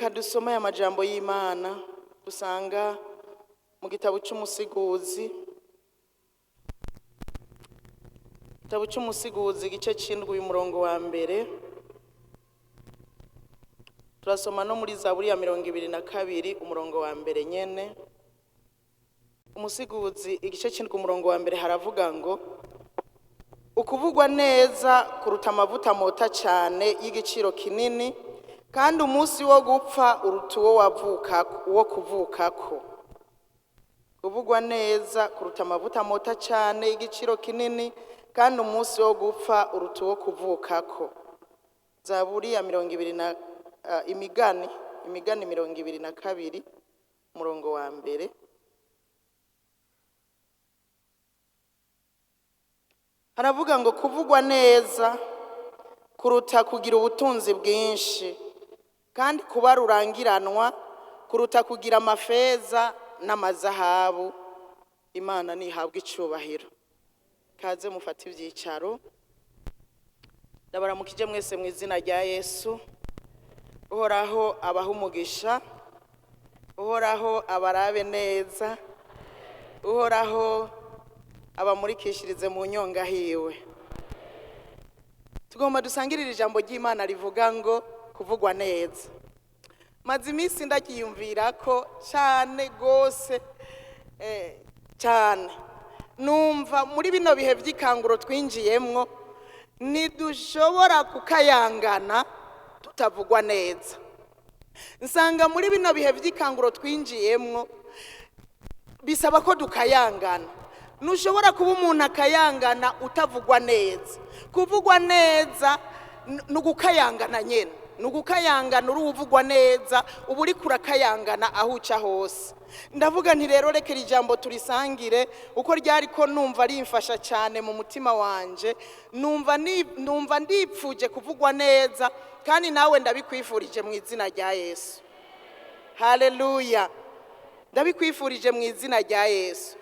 Reka dusome aya majambo y'Imana dusanga mu gitabo cy'Umusiguzi, igitabo cy'Umusiguzi igice c'indwi, umurongo wa mbere. Turasoma no muri Zaburi ya 22, umurongo wa mbere nyene. Umusiguzi igice c'indwi, umurongo wa mbere, haravuga ngo: ukuvugwa neza kuruta amavuta mota cyane y'igiciro kinini, kandi umunsi wo gupfa uruta uwo wavuka uwo kuvukako. Kuvugwa neza kuruta amavuta mota cyane y'igiciro kinini, kandi umunsi wo gupfa uruta uwo kuvukako. Zaburi ya 20 na Imigani 22, umurongo wa mbere. Haravuga ngo: kuvugwa neza kuruta kugira ubutunzi bwinshi, kandi kuba rurangiranwa kuruta kugira amafeza n'amazahabu. Imana ntihabwa icubahiro. Kaze mufate ibyicaro. Ndabaramukije mwese mu izina rya Yesu. Uhoraho abaha umugisha, Uhoraho abarabe neza, Uhoraho abamurikishirize mu nyonga hiwe. Tugomba dusangirire ijambo ry'Imana rivuga ngo kuvugwa neza. Maze iminsi ndakiyumvira ko cyane rwose, cyane numva muri bino bihe by'ikanguro twinjiyemwo ntidushobora kukayangana tutavugwa neza. Nsanga muri bino bihe by'ikanguro twinjiyemwo bisaba ko dukayangana. Ntushobora kuba umuntu akayangana utavugwa neza. Kuvugwa neza ni ugukayangana nyine, ni ugukayangana uri uvugwa neza, uba uriko urakayangana aho uca hose. Ndavuga nti rero reka iri jambo turisangire, uko ryari ko numva rimfasha cyane mu mutima wanje, numva ndipfuje kuvugwa neza, kandi nawe ndabikwifurije mu izina rya Yesu. Haleluya! Ndabikwifurije mu izina rya Yesu.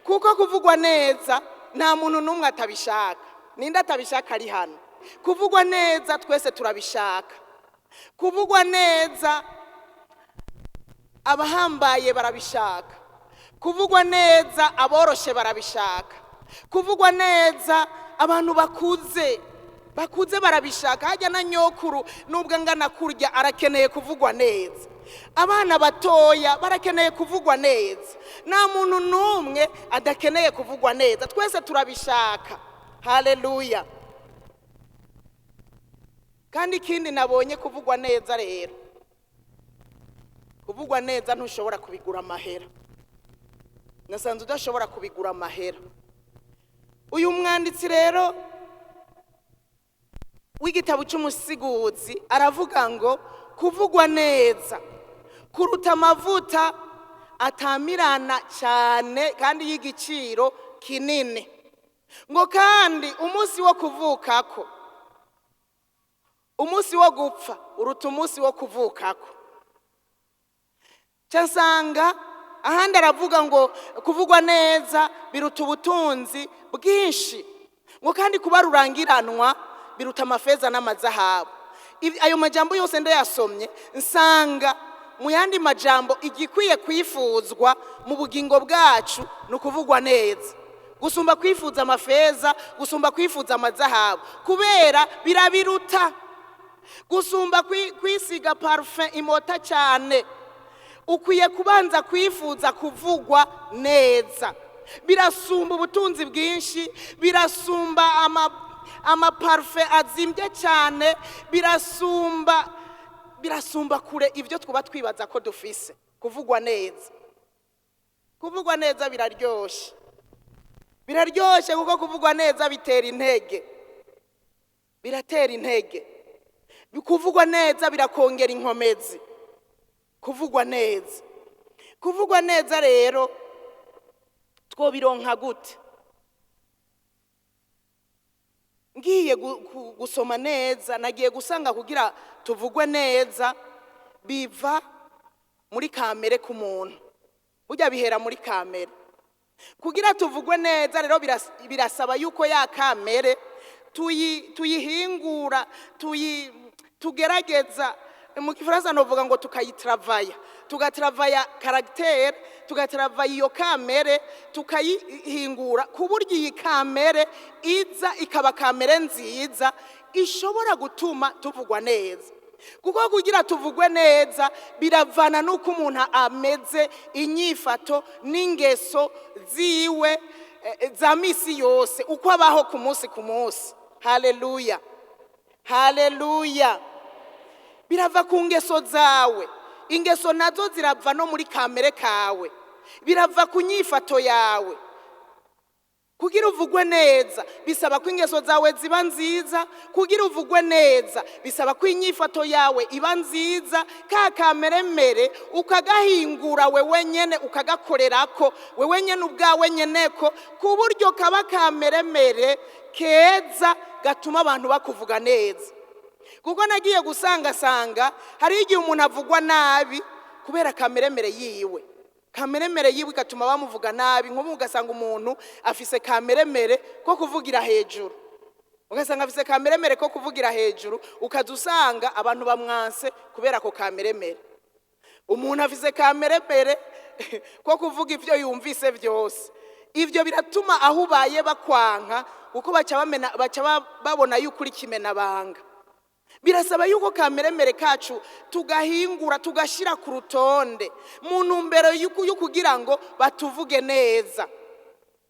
Kuko kuvugwa neza nta muntu n'umwe atabishaka. Ninde atabishaka ari hano? Kuvugwa neza twese turabishaka. Kuvugwa neza abahambaye barabishaka. Kuvugwa neza aboroshe barabishaka. Kuvugwa neza abantu bakuze barabishaka. Hajya na nyokuru nubwo angana kurya arakeneye kuvugwa neza. Abana batoya barakeneye kuvugwa neza. Nta muntu n'umwe adakeneye kuvugwa neza, twese turabishaka. Haleluya! Kandi ikindi nabonye, kuvugwa neza rero, kuvugwa neza ntushobora kubigura amahera. Nasanze udashobora kubigura amahera. Uyu mwanditsi rero w'igitabo cy'Umusiguzi aravuga ngo kuvugwa neza kuruta amavuta atamirana cyane kandi y'igiciro kinini, ngo kandi umunsi wo kuvukako, umunsi wo gupfa uruta umunsi wo kuvukako. Nsanga ahandi aravuga ngo kuvugwa neza biruta ubutunzi bwinshi, ngo kandi kuba rurangiranwa biruta amafeza n'amazahabu. Ayo majambo yose ndayasomye, nsanga mu yandi majambo igikwiye kwifuzwa mu bugingo bwacu ni ukuvugwa neza gusumba kwifuza amafeza, gusumba kwifuza amazahabu, kubera birabiruta. Gusumba kwisiga parufe imota cyane, ukwiye kubanza kwifuza kuvugwa neza. Birasumba ubutunzi bwinshi, birasumba amaparufe azimbye cyane, birasumba kure ibyo twuba twibaza ko dufise. Kuvugwa neza, kuvugwa neza biraryoshye, biraryoshye, kuko kuvugwa neza bitera intege, biratera intege. Kuvugwa neza birakongera inkomezi. Kuvugwa neza, kuvugwa neza rero twobironka gute? Ngiye gusoma neza, nagiye gusanga kugira tuvugwe neza biva muri kamere k'umuntu. Burya bihera muri kamere. Kugira tuvugwe neza rero birasaba yuko ya kamere tuyihingura, tugerageza. Mu gifaransa novuga ngo tukayitravaya, tugatravaya caractère, tugatravaya iyo kamere, tukayihingura ku buryo iyi kamere iza ikaba kamere nziza ishobora gutuma tuvugwa neza. Kuko kugira tuvugwe neza biravana n'uko umuntu ameze, inyifato n'ingeso ziwe za misi yose, uko abaho ku munsi ku munsi. Haleluya, haleluya! Birava ku ngeso zawe, ingeso nazo zirava no muri kamere kawe, birava ku nyifato yawe. Kugira uvugwe neza bisaba ko ingeso zawe ziba nziza. Kugira uvugwe neza bisaba ko inyifato yawe iba nziza, ka kameremere ukagahingura wewe nyene, ukagakorerako wewe nyene ubwawe nyeneko, ku buryo kaba kameremere keza gatuma abantu bakuvuga neza. Kuko nagiye gusangasanga hariho igihe umuntu avugwa nabi kubera kameremere yiwe, kameremere yiwe igatuma bamuvuga nabi. Nk'ubu ugasanga umuntu afise kameremere ko kuvugira hejuru, ugasanga afise kameremere ko kuvugira hejuru, ukaza usanga abantu bamwanse kubera ako kameremere. Umuntu afise kameremere ko kuvuga ibyo yumvise byose, ibyo biratuma aho ubaye bakwanka, kuko baca bamena, baca babona yuko uri kimenabanga. Birasaba yuko kameremere kacu tugahingura, tugashyira ku rutonde mu ntumbero yo kugira ngo batuvuge neza.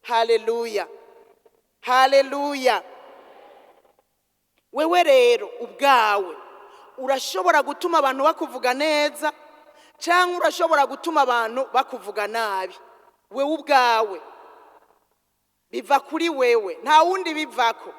Haleluya, haleluya! Wewe rero ubwawe urashobora gutuma abantu bakuvuga neza, cyangwa urashobora gutuma abantu bakuvuga nabi. Wewe ubwawe, biva kuri wewe, nta wundi bivako.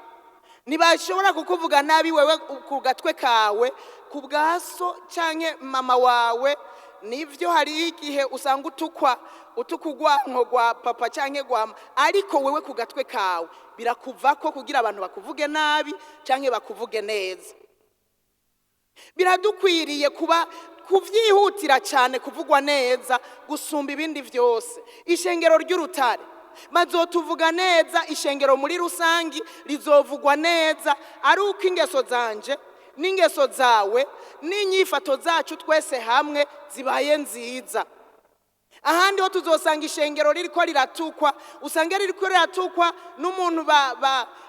Ntibashobora kukuvuga nabi wewe ku gatwe kawe, ku bwa so cyangwa mama wawe. Nibyo, hari igihe usanga utukwa, utuka urwanko rwa papa cyangwa rwa mama, ariko wewe ku gatwe kawe birakuvako kugira abantu bakuvuge nabi cyangwa bakuvuge neza. Biradukwiriye kuba kubyihutira cyane kuvugwa neza gusumba ibindi byose. Ishengero ry'Urutare bazotuvuga neza, ishengero muri rusangi rizovugwa neza ari uko ingeso zanje n'ingeso zawe n'inyifato zacu twese hamwe zibaye nziza. Ahandi ho tuzosanga ishengero ririko riratukwa, usanga ririko riratukwa n'umuntu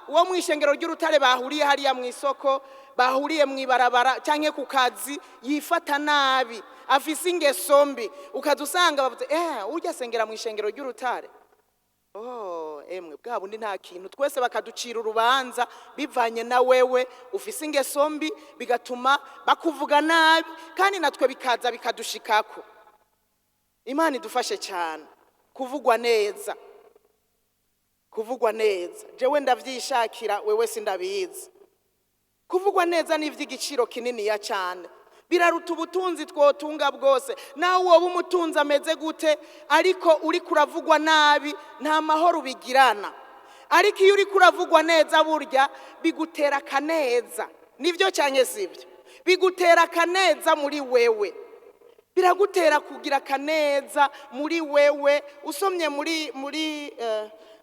wo mu ishengero ry'Urutare bahuriye hariya mu isoko, bahuriye mu ibarabara cyangwa ku kazi, yifata nabi, afise ingeso mbi, ukaza usanga bavuze: "Urya asengera mu ishengero ry'Urutare, oh emwe, bwa bundi nta kintu." Twese bakaducira urubanza bivanye na wewe ufise ingeso mbi, bigatuma bakuvuga nabi, kandi natwe bikaza bikadushikako. Imana idufashe cyane kuvugwa neza, kuvugwa neza. Jewe ndavyishakira, wewe sindabizi. Kuvugwa neza ni iby'igiciro kininiya cyane, biraruta ubutunzi twotunga bwose. Nawe woba umutunzi ameze gute, ariko uri kuravugwa nabi, nta mahoro ubigirana. Ariko iyo uri kuravugwa neza, burya bigutera akaneza. Nibyo cyane, sibyo? Bigutera akaneza muri wewe, biragutera kugira akaneza muri wewe. Usomye muri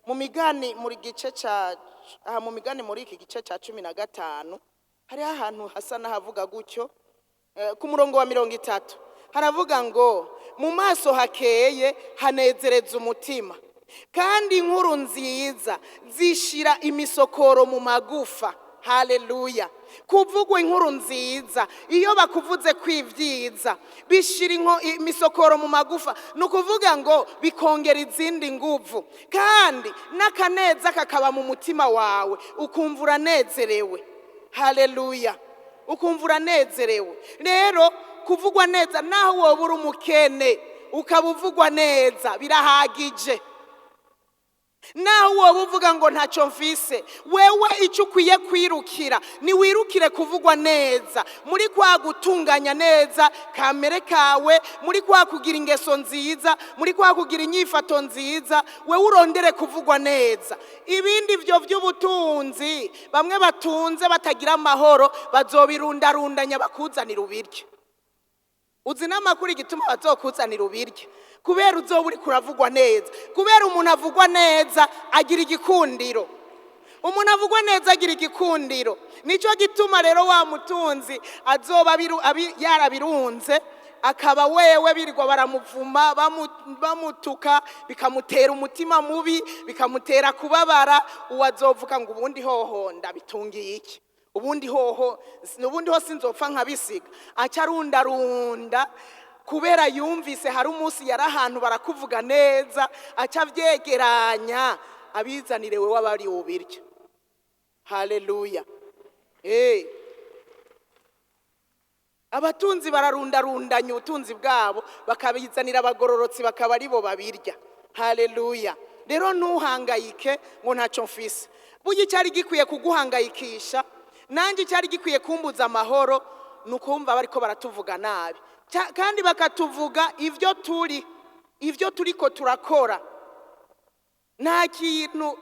mu Migani, muri gice cya aha, mu Migani muri iki gice cya 15, hariho ahantu hasa n'ahavuga gutyo. Ku murongo wa 30 haravuga ngo: "Mu maso hakeye hanezereza umutima, kandi inkuru nziza zishira imisokoro mu magufa." Haleluya! Kuvugwa inkuru nziza, iyo bakuvuze kw'ibyiza, bishira imisokoro mu magufa. Ni ukuvuga ngo bikongera izindi nguvu, kandi n'akaneza kakaba mu mutima wawe, ukumva uranezerewe. Haleluya! Ukumva uranezerewe. Rero kuvugwa neza, naho woba uri umukene ukaba uvugwa neza, birahagije. Naho woba uvuga ngo ntacyo mfise, wewe icyo ukwiye kwirukira ni wirukire kuvugwa neza, muri kwa gutunganya neza kamere kawe, muri kwa kugira ingeso nziza, muri kwa kugira inyifato nziza. Wewe urondere kuvugwa neza. Ibindi byo by'ubutunzi, bamwe batunze batagira amahoro bazobirundarundanya bakuzanira ubiryo. Uzi n'amakuru igituma bazokuzanira ubiryo? Kubera uzoba uri kuravugwa neza. Kubera umuntu avugwa neza agira igikundiro. Umuntu avugwa neza agira igikundiro. Nicyo gituma rero wa mutunzi azoba yarabirunze, akaba wewe birirwa baramuvuma, bamutuka, bikamutera umutima mubi, bikamutera kubabara. Uwo azovuga ngo ubundi hoho ndabitungiye iki? Ubundi hoho, ubundi ho sinzopfa nkabisiga. Aca arundarunda kubera yumvise hari umunsi yari ahantu barakuvuga neza, aca avyegeranya abizanire wewe abari ubirya. Haleluya! Abatunzi bararundarundanya ubutunzi bwabo, bakabizanira abagororotsi, bakaba aribo babirya. Haleluya! Rero ntuhangayike ngo ntacyo mfise. Burya icyari gikwiye kuguhangayikisha, nanjye icyari gikwiye kumbuza amahoro, ni ukumva bariko baratuvuga nabi, kandi bakatuvuga ibyo turi, ibyo turiko turakora. Nta kintu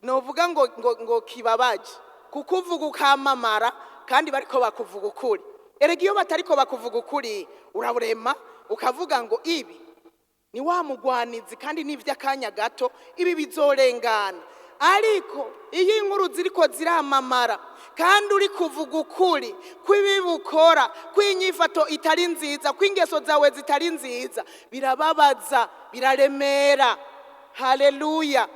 novuga ngo kibabaje kuko uvuga ukamamara kandi bariko bakuvuga ukuri. Erega iyo batariko bakuvuga ukuri, uraburema ukavuga ngo ibi ni wa mugwanizi kandi ni iby'akanya gato, ibi bizorengana. Ariko iyo inkuru ziriko ziramamara kandi uri kuvuga ukuri kw'ibibi ukora, kw'inyifato itari nziza, kw'ingeso zawe zitari nziza, birababaza, biraremera. Haleluya!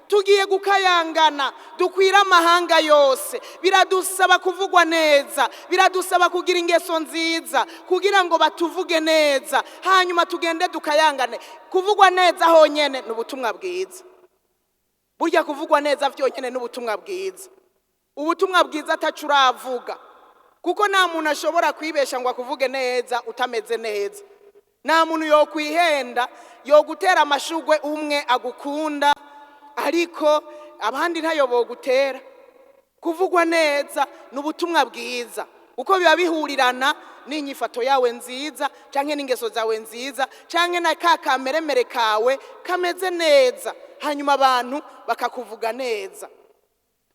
Tugiye gukayangana, dukwira amahanga yose. Biradusaba kuvugwa neza, biradusaba kugira ingeso nziza kugira ngo batuvuge neza, hanyuma tugende dukayangane. Kuvugwa neza honyene ni ubutumwa bwiza. Burya kuvugwa neza byonyine ni ubutumwa bwiza, ubutumwa bwiza atacu uravuga, kuko nta muntu ashobora kwibesha ngo akuvuge neza utameze neza. Nta muntu yokwihenda yogutera amashugwe umwe agukunda, ariko abandi ntayo bogutera. Kuvugwa neza ni ubutumwa bwiza, kuko biba bihurirana n'inyifato yawe nziza, canke n'ingeso zawe nziza, canke na ka kameremere kawe kameze neza, hanyuma abantu bakakuvuga neza.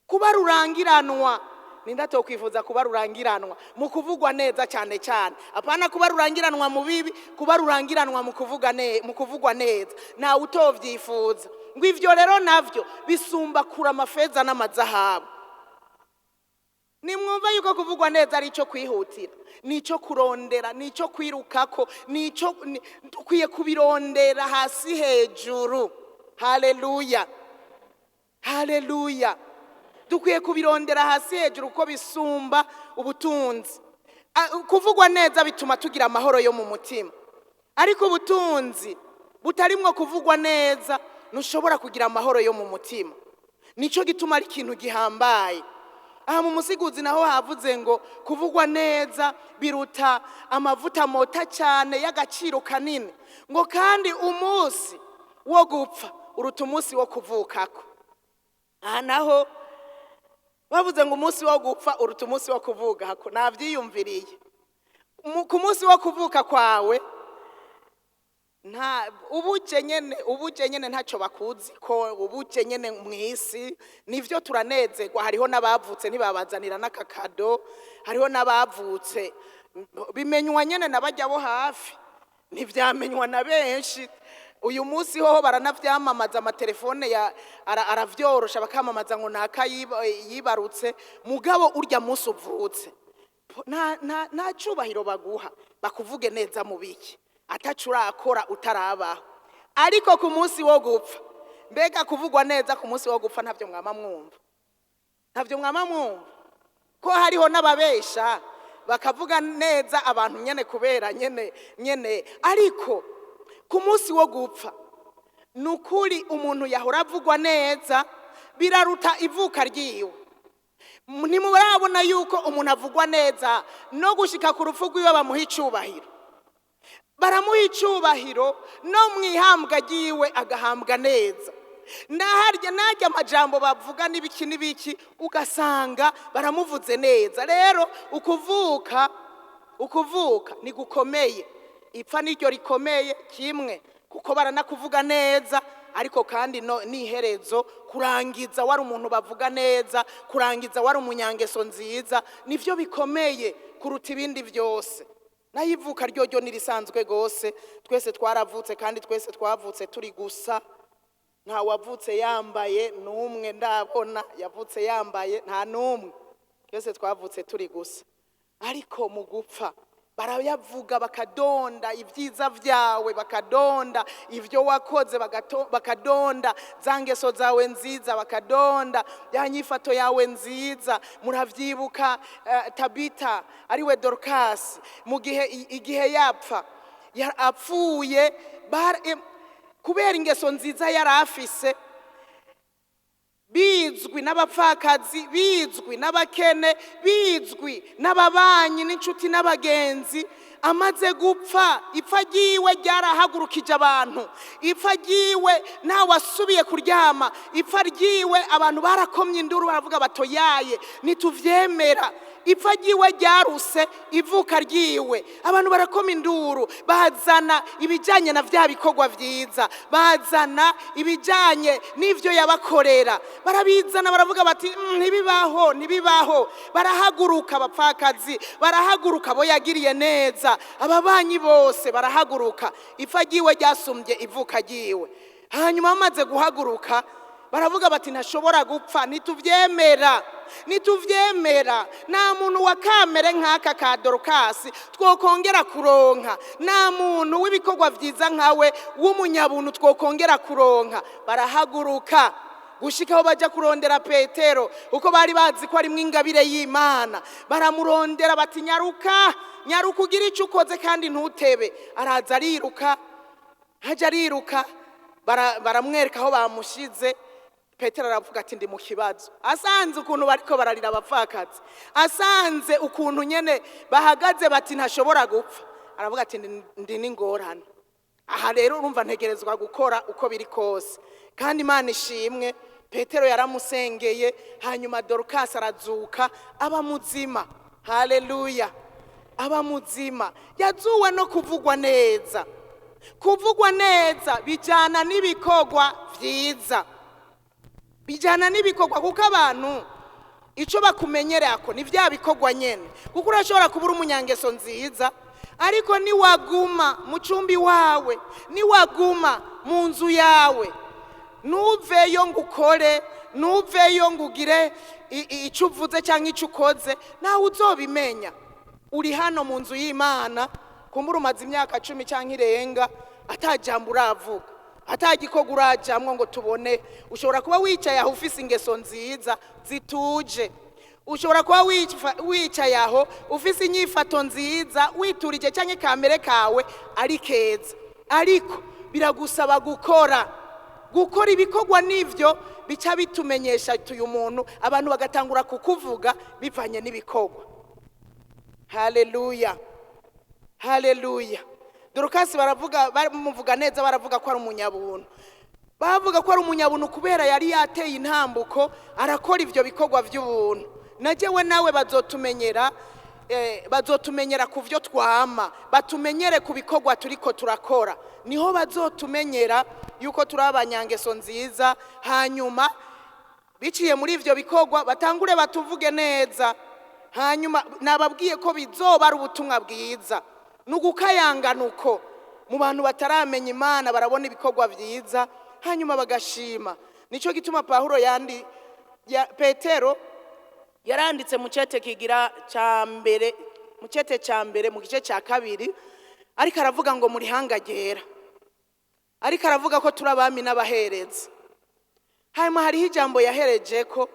Kuba rurangiranwa, ninde atokwifuza kuba rurangiranwa mu kuvugwa neza? Cyane cyane apana kuba rurangiranwa mu bibi, kuba rurangiranwa mu kuvugwa neza, ntawe utovyifuza. Ngo ivyo rero navyo bisumba kura amafeza n'amazahabu. Nimwumva yuko kuvugwa neza ari icyo kwihutira, ni icyo kurondera, ni icyo kwirukako, ni icyo dukwiye kubirondera hasi hejuru. Haleluya, haleluya! Dukwiye kubirondera hasi hejuru kuko bisumba ubutunzi. Kuvugwa neza bituma tugira amahoro yo mu mutima, ariko ubutunzi butarimwo kuvugwa neza ntushobora kugira amahoro yo mu mutima. Nicyo gituma ari ikintu gihambaye. Aha mu Musiguzi naho havuze ngo kuvugwa neza biruta amavuta mota cyane y'agaciro kanini, ngo kandi umunsi wo gupfa uruta umunsi wo kuvukako. Aha naho bavuze ngo umunsi wo gupfa uruta umunsi wo kuvukako. Nabyiyumviriye. Ku munsi wo kuvuka kwawe, nta ubuje nyene ntacyo bakuzi ko ubuje nyene mu isi. Nivyo, turanezerwa. Hariho n'abavutse ntibabazanira n'akakado, hariho n'abavutse bimenywa nyene na bajya bo hafi, ntivyamenywa na benshi. Uyu munsi hoho baranavyamamaza, amatelefone ya aravyorosha, bakamamaza ngo naka yibarutse. Mugabo urya munsi uvutse, nta cyubahiro baguha, bakuvuge neza mu biki atacu urakora, utarabaho? Ariko ku munsi wo gupfa, mbega kuvugwa neza ku munsi wo gupfa, ntabyo mwama mwumva? Ntabyo mwama mwumva ko hariho n'ababesha bakavuga neza abantu nyene kubera nyene nyene? Ariko ku munsi wo gupfa, ni ukuri, umuntu yahora avugwa neza biraruta ivuka ryiwe. Ntimurabona yuko umuntu avugwa neza no gushika ku rupfu rwiwe bamuha icubahiro? Baramuha icubahiro no mu ihambwa ryiwe, agahambwa neza. Naharya najya amajambo bavuga n'ibiki n'ibiki, ugasanga baramuvuze neza. Rero ukuvuka ni gukomeye, ipfa niryo rikomeye kimwe, kuko baranakuvuga neza, ariko kandi no n'iherezo, kurangiza wari umuntu bavuga neza, kurangiza wari umunyangeso nziza, nivyo bikomeye kuruta ibindi byose. Naho ivuka ryoryo nirisanzwe gose, twese twaravutse kandi twese twavutse turi gusa. Nta wavutse yambaye n'umwe, ndabona yavutse yambaye, nta n'umwe. Twese twavutse turi gusa. Ariko mu gupfa barayavuga, bakadonda ibyiza byawe, bakadonda ibyo wakoze, bakadonda za ngeso zawe nziza, bakadonda ya nyifato yawe nziza. Muravyibuka, Tabita, ariwe Dorukasi, mu gihe igihe yapfa, apfuye, kubera ingeso nziza yari afise, bizwi n'abapfakazi, bizwi n'abakene, bizwi n'ababanyi n'inshuti n'abagenzi. Amaze gupfa, ipfa ryiwe ryarahagurukije abantu. Ipfa ryiwe ntawe wasubiye kuryama. Ipfa ryiwe abantu barakomye induru, baravuga batoyaye, ntituvyemera. Ipfa ryiwe ryaruse ivuka ryiwe. Abantu barakoma induru, bazana ibijyanye na bya bikorwa byiza, bazana ibijyanye n'ibyo yabakorera, barabizana, baravuga bati: Ntibibaho, ntibibaho." Barahaguruka, abapfakazi barahaguruka, abo yagiriye neza, ababanyi bose barahaguruka. Ipfa ryiwe ryasumbye ivuka ryiwe. Hanyuma bamaze guhaguruka, baravuga bati: "Ntashobora gupfa, ntituvyemera, ntituvyemera. Nta muntu wa kamere nk'aka ka Dorukasi twokongera kuronka, nta muntu w'ibikorwa byiza nkawe w'umunyabuntu twokongera kuronka." Barahaguruka gushika aho bajya kurondera Petero, kuko bari bazi ko arimwo ingabire y'Imana. Baramurondera bati: "Nyaruka, nyaruka, ugire icyo ukoze kandi ntutebe." Araza ariruka, hajya ariruka, baramwereka aho bamushize. Petero aravuga ati: "Ndi mu kibazo." Asanze ukuntu bariko bararira abapfakazi, asanze ukuntu nyene bahagaze bati ntashobora gupfa, aravuga ati: "Ndi n'ingorane aha rero, urumva ntegerezwa gukora uko biri kose." Kandi Imana ishimwe, Petero yaramusengeye, hanyuma Dorukasi arazuka, aba muzima. Haleluya! Aba muzima, yazuwe no kuvugwa neza. Kuvugwa neza bijyana n'ibikorwa byiza, bijyana n'ibikorwa, kuko abantu icyo bakumenyera ko ni bya bikorwa nyine. Kuko urashobora kuba uri umunyangeso nziza, ariko niwaguma mu cumbi wawe, niwaguma mu nzu yawe, ntuveyo ngo ukore, ntuveyo ngo ugire icyo uvuze cyangwa icyo ukoze, nawe uzobimenya. Uri hano mu nzu y'Imana, kumbura umaze imyaka 10 cyangwa irenga, atajambo uravuga, atagikorwa urajamwo ngo tubone. Ushobora kuba wicaye aho ufise ingeso nziza zituje, ushobora kuba wicaye aho ufise inyifato nziza, witurije, cyangwa kamere kawe ari keza, ariko biragusaba gukora. Gukora ibikorwa n'ibyo bica bitumenyesha uyu muntu, abantu bagatangura kukuvuga bivanye n'ibikorwa. Haleluya, haleluya! Dorukasi baravuga, bamuvuga neza, baravuga ko ari umunyabuntu. Bavuga ko ari umunyabuntu kubera yari yateye intambuko, arakora ibyo bikorwa by'ubuntu. Najyewe nawe bazotumenyera, bazotumenyera ku byo twama, batumenyere ku bikorwa turiko turakora. Niho bazotumenyera yuko turi abanyangeso nziza. Hanyuma biciye muri ibyo bikorwa batangure batuvuge neza. Hanyuma nababwiye ko bizoba ari ubutumwa bwiza, ni ugukayangana uko mu bantu bataramenya Imana. Barabona ibikorwa byiza, hanyuma bagashima. Nicyo gituma Pawulo yandi ya Petero yaranditse mu cete kigira cya mbere, mu cete cya mbere, mu gice cya kabiri, ariko aravuga ngo muri hanga ryera, ariko aravuga ko turi abami n'abaherezi. Hanyuma hariho ijambo yahereje ko,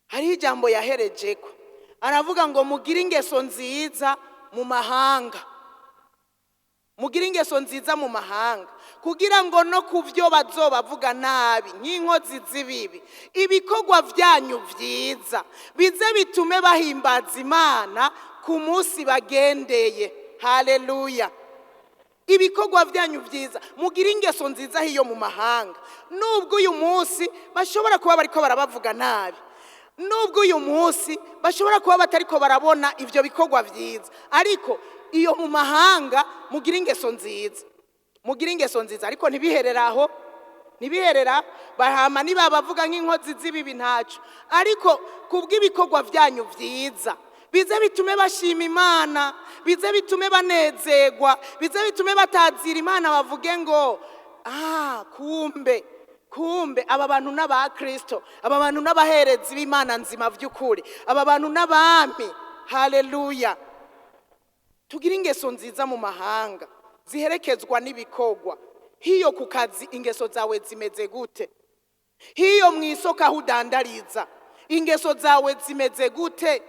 hariho ijambo yahereje ko aravuga ngo mugire ingeso nziza mu mahanga, mugire ingeso nziza mu mahanga, kugira ngo no ku byo bazobavuga nabi nk'inkozi z'ibibi, ibikorwa byanyu byiza bize bitume bahimbaza Imana ku munsi bagendeye. Haleluya! Ibikorwa byanyu byiza, mugire ingeso nziza hiyo mu mahanga. Nubwo uyu munsi bashobora kuba bariko barabavuga nabi, nubwo uyu munsi bashobora kuba batariko barabona ibyo bikorwa byiza, ariko iyo mu mahanga mugire ingeso nziza, mugire ingeso nziza. Ariko ntibiherere aho, ntibiherera bahama. Niba bavuga nk'inkozi z'ibibi, ntaco, ariko kubw'ibikorwa byanyu byiza bize bitume bashima Imana, bize bitume banezerwa, bize bitume batazira Imana, bavuge ngo Ah, kumbe kumbe aba bantu n'aba Kristo, aba bantu n'abaherezi b'Imana nzima vy'ukuri, aba bantu n'abami. Haleluya. Tugire ingeso nziza mu mahanga ziherekezwa n'ibikorwa. Hiyo ku kazi ingeso zawe zimeze gute? Hiyo mu isoko aho udandariza ingeso zawe zimeze gute?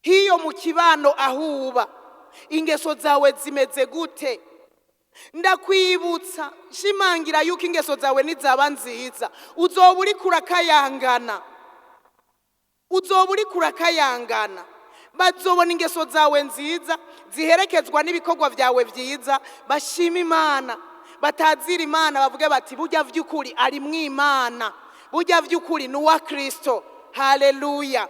Hiyo mu kibano aho uba ingeso zawe zimeze gute? Ndakwibutsa shimangira yuko ingeso zawe nizaba nziza uzoba uriko urakayangana, uzoba uriko urakayangana. Bazobona ingeso zawe nziza ziherekezwa n'ibikorwa vyawe vyiza, bashima Imana, batazira Imana, bavuge bati burya vy'ukuri ari mw'Imana, burya vy'ukuri ni uwa Kristo. Haleluya.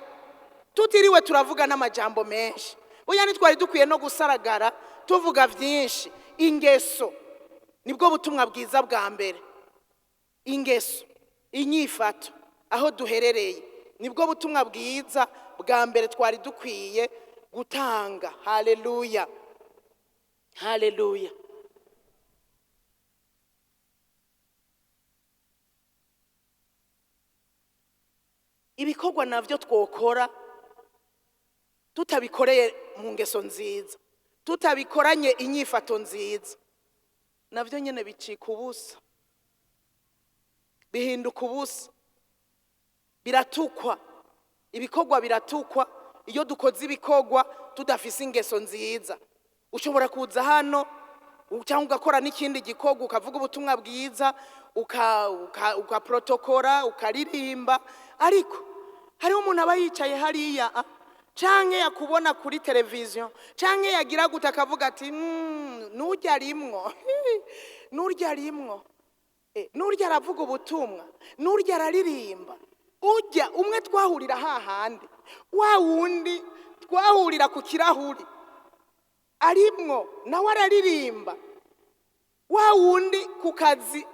Tutiriwe turavuga n'amajambo menshi, burya ntitwari dukwiye no gusaragara tuvuga vyinshi. Ingeso nibwo butumwa bwiza bwa mbere. Ingeso, inyifato, aho duherereye nibwo butumwa bwiza bwa mbere twari dukwiye gutanga. Haleluya, haleluya. Ibikorwa navyo twokora tutabikoreye mu ngeso nziza, tutabikoranye inyifato nziza, navyo nyene bicika ubusa, bihinduka ubusa, biratukwa. Ibikorwa biratukwa iyo dukoze ibikorwa tudafise ingeso nziza. Ushobora kuza hano cyangwa ugakora n'ikindi gikorwa, ukavuga ubutumwa bwiza, ukaprotokora, ukaririmba, ariko hariho umuntu aba yicaye hariya canke yakubona kuri televiziyo, canke yagira gute akavuga ati nurya rimwo, nurya rimwo, nurya aravuga ubutumwa, nurya araririmba. Ujya umwe twahurira hahandi, wa wundi twahurira ku kirahuri arimwo nawe araririmba, wa wundi ku kazi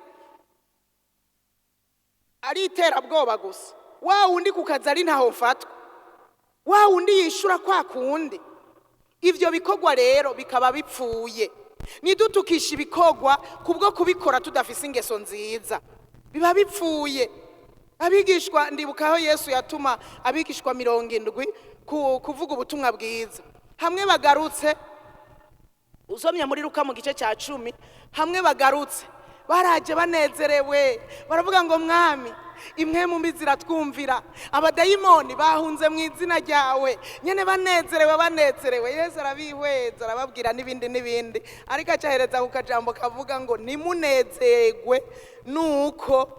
ari iterabwoba gusa, wa wundi ku kazi ari ntaho mfatwa, wa wundi yishura kwa kundi. Ivyo bikorwa rero bikaba bipfuye. Nidutukisha ibikorwa kubwo kubikora tudafise ingeso nziza, biba bipfuye. Abigishwa, ndibuka aho Yesu yatuma abigishwa 70 kuvuga ubutumwa bwiza. Hamwe bagarutse, usomye muri Luka mu gice cya 10, hamwe bagarutse baraje banezerewe, baravuga ngo mwami, imwe mu mbi ziratwumvira, abadayimoni bahunze mu izina ryawe. Nyene banezerewe, banezerewe. Yesu arabihweza, arababwira n'ibindi n'ibindi, ariko acahereza ku kajambo kavuga ngo nimunezerwe nuko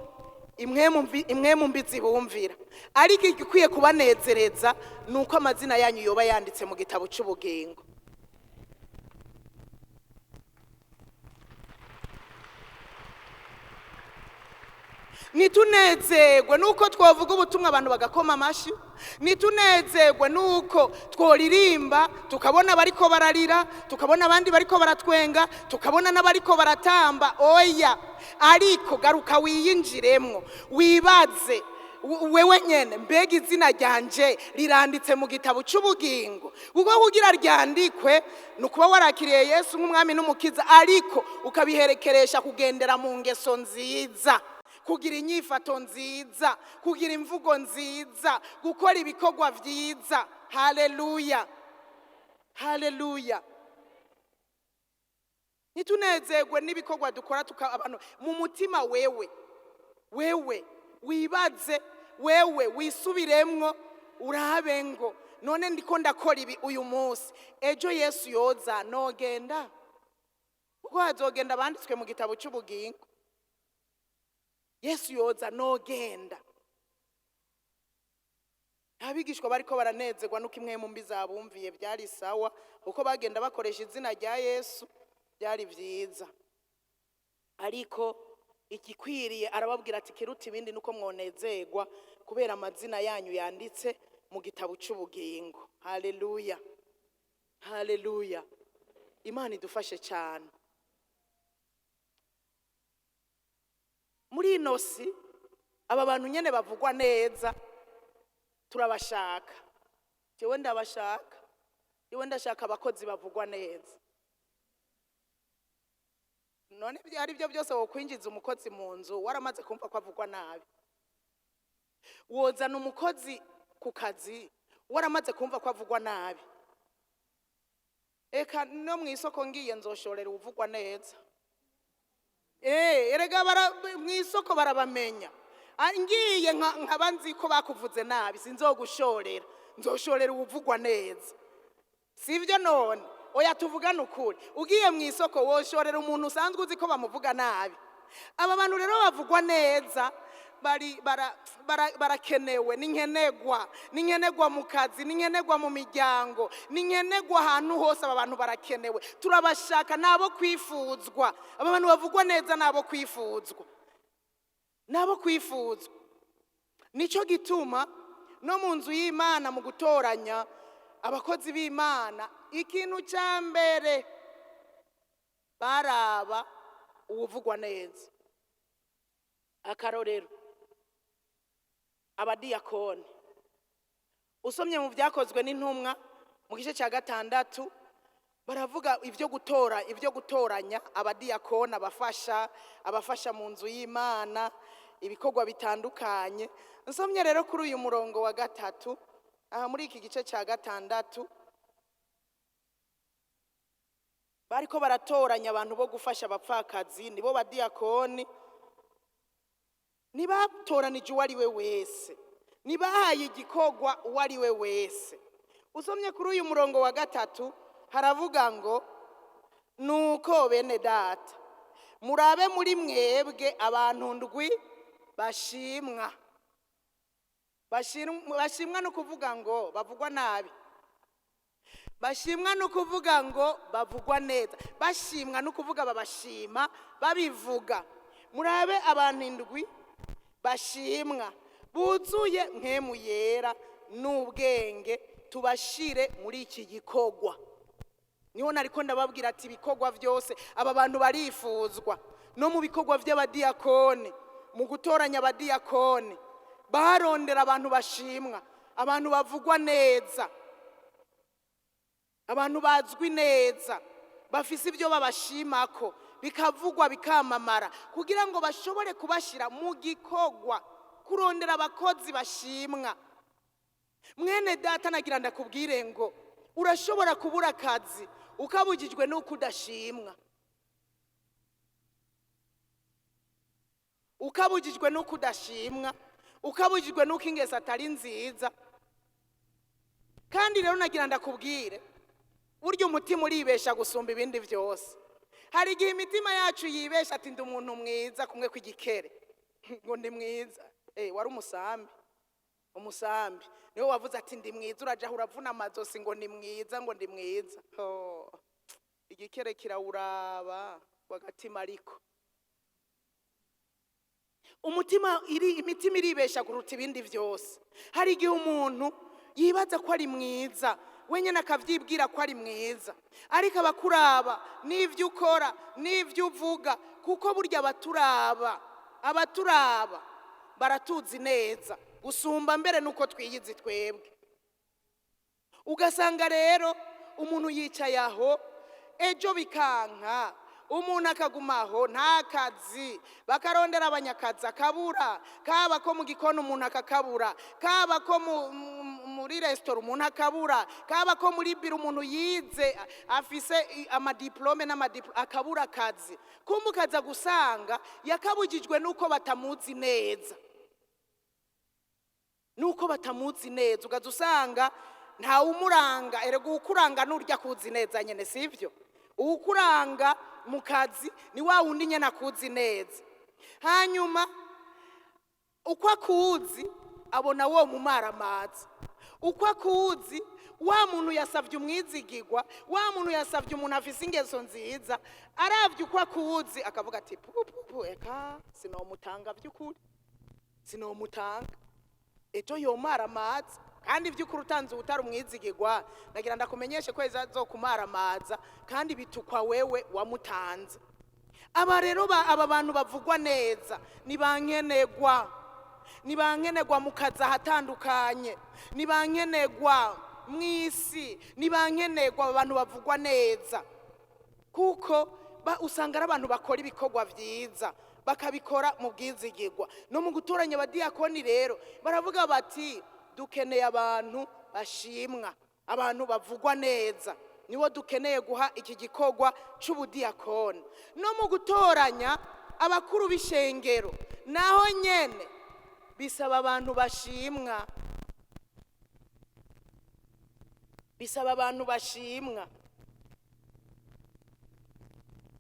imwe mu mbi zibumvira, ariko igikwiye kubanezereza nuko amazina yanyu yoba yanditse mu gitabo cy'ubugingo. Nitunezerwe nuko twavuga ubutumwa abantu bagakoma amashi, nitunezerwe nuko tworirimba tukabona bariko bararira, tukabona abandi bariko baratwenga, tukabona n'abariko baratamba. Oya, ariko garuka wiyinjiremwo, wibaze wewe nyene, mbega izina ryanje riranditse mu gitabo cy'ubugingo? Kuko kugira ryandikwe ni ukuba warakiriye Yesu nk'umwami n'umukiza, ariko ukabiherekeresha kugendera mu ngeso nziza, kugira inyifato nziza, kugira imvugo nziza, gukora ibikorwa vyiza. Haleluya, haleluya. Nitunezerwe n'ibikorwa dukora abantu mu mutima. Wewe wewe wibaze, wewe wisubiremwo, urabe ngo none ndiko ndakora ibi uyu munsi, ejo Yesu yoza nogenda? Kuko hazogenda banditswe mu gitabo cy'ubugingo. Yesu yoza nogenda? Abigishwa bariko baranezerwa nuko imwe mu mbi zabumviye, byari sawa kuko bagenda bakoresha izina rya Yesu, byari vyiza. Ariko igikwiriye arababwira ati kiruta ibindi nuko mwonezerwa kubera amazina yanyu yanditse mu gitabo cy'ubugingo. Haleluya, haleluya. Imana idufashe cyane. Muri ino si aba bantu nyene bavugwa neza turabashaka. Jewe ndabashaka, jewe ndashaka abakozi bavugwa neza. None ibyo ari byo byose, wokwinjiza umukozi mu nzu waramaze kumva ko avugwa nabi? Wozana umukozi ku kazi waramaze kumva ko avugwa nabi? Eka no mu isoko ngiye nzoshorera uvugwa neza. Erega mu isoko barabamenya. Ngiye nkaba nzi ko bakuvuze nabi, sinzogushorera, nzoshorera uwuvugwa neza, sibyo? None oya, tuvugane ukuri, ugiye mu isoko woshorera umuntu usanzwe uzi ko bamuvuga nabi? Aba bantu rero bavugwa neza bari barakenewe, ni nkenegwa, ni nkenegwa mu kazi, ni nkenegwa mu miryango, ni nkenegwa ahantu hose. Aba bantu barakenewe, turabashaka, ni abo kwifuzwa. Aba bantu bavugwa neza ni abo kwifuzwa, ni abo kwifuzwa. Nicyo gituma no mu nzu y'Imana, mu gutoranya abakozi b'Imana, ikintu cya mbere baraba uwuvugwa neza. Akarorero, abadiyakoni. Usomye mu Byakozwe n'Intumwa mu gice cya 6, baravuga ibyo gutora, ibyo gutoranya abadiyakoni, abafasha mu nzu y'Imana ibikorwa bitandukanye. Nsomye rero kuri uyu murongo wa 3 aha muri iki gice cya 6, bariko baratoranya abantu bo gufasha abapfakazi, nibo badiyakoni. Ntibatoranije uwo ari we wese, ntibahaye igikorwa uwo ari we wese. Usomye kuri uyu murongo wa 3, haravuga ngo: "Nuko bene data, murabe muri mwebwe abantu ndwi bashimwa." Bashimwa no kuvuga ngo bavugwa nabi, bashimwa no kuvuga ngo bavugwa neza, bashimwa no kuvuga babashima babivuga. Murabe abantu indwi bashimwa, buzuye Mpwemu Yera n'ubwenge, tubashire muri iki gikorwa. Niho nariko ndababwira ati ibikorwa byose, aba bantu barifuzwa. No mu bikorwa by'abadiyakoni, mu gutoranya abadiyakoni, barondera abantu bashimwa, abantu bavugwa neza, abantu bazwi neza, bafise ibyo babashimako, bikavugwa bikamamara, kugira ngo bashobore kubashyira mu gikorwa. Kurondera abakozi bashimwa. Mwene data, nagira ndakubwire ngo urashobora kubura akazi ukabujijwe n'uko udashimwa, ukabujijwe n'uko udashimwa, ukabujijwe n'uko ingeso atari nziza. Kandi rero nagira ndakubwire, burya umutima uribesha gusumba ibindi byose. Hari igihe imitima yacu yibesha ati: "Ndi umuntu mwiza," kumwe kw'igikere ngo ndi mwiza. Wari umusambi, umusambi niwe wavuze ati: "Ndi mwiza." Uraja uravuna amazosi ngo ni mwiza, ngo ndi mwiza. Oh, igikere kirawuraba wagatima. Ariko umutima iri, imitima iribesha kuruta ibindi byose. Hari igihe umuntu yibaza ko ari mwiza, wenyine akabyibwira ko ari mwiza, ariko abakuraba n'ibyo ukora n'ibyo uvuga, kuko burya abaturaba baratuzi neza gusumba mbere nuko twiyizi twebwe. Ugasanga rero umuntu yicaye aho, ejo bikanka, umuntu akagumaho nta kazi, bakarondera abanyakazi akabura, kaba ko mu gikoni umuntu akakabura, kaba ko muri resitora umuntu akabura, kaba ko muri biro, umuntu yize afise amadiplome n'amadiplome akabura akazi. Kumbe ukaza gusanga yakabujijwe nuko batamuzi neza, nuko batamuzi neza. Ukaza usanga ntawumuranga. Erega uwukuranga nurya akuzi neza nyene, sivyo? Uwukuranga mu kazi ni wa wundi nyene akuzi neza. Hanyuma uko akuzi abona wo mumaramaza, uko akuzi wa muntu yasavye umwizigirwa, wa muntu yasavye umuntu afise ingeso nziza, aravye uko akuzi akavuga ati: "Pupupu, eka sinomutanga, vy'ukuri sinomutanga, ejo yomaramaza." Kandi iby'ukuri utanze utari umwizigirwa, nagira ndakumenyeshe ko ejo azokumaramaza, kandi bitukwa wewe wamutanze. Aba rero aba bantu bavugwa neza ni ba nkenegwa, ni ba nkenegwa mu kazi ahatandukanye, ni ba nkenegwa mu isi, ni ba nkenegwa aba bantu bavugwa neza, kuko Usanga ari abantu bakora ibikorwa vyiza, bakabikora mu bwizigirwa. No mu gutoranya abadiyakoni rero baravuga bati dukeneye abantu bashimwa, abantu bavugwa neza, niwo dukeneye guha iki gikorwa c'ubudiyakoni. No mu gutoranya abakuru b'ishengero naho nyene bisaba abantu bashimwa, bisaba abantu bashimwa.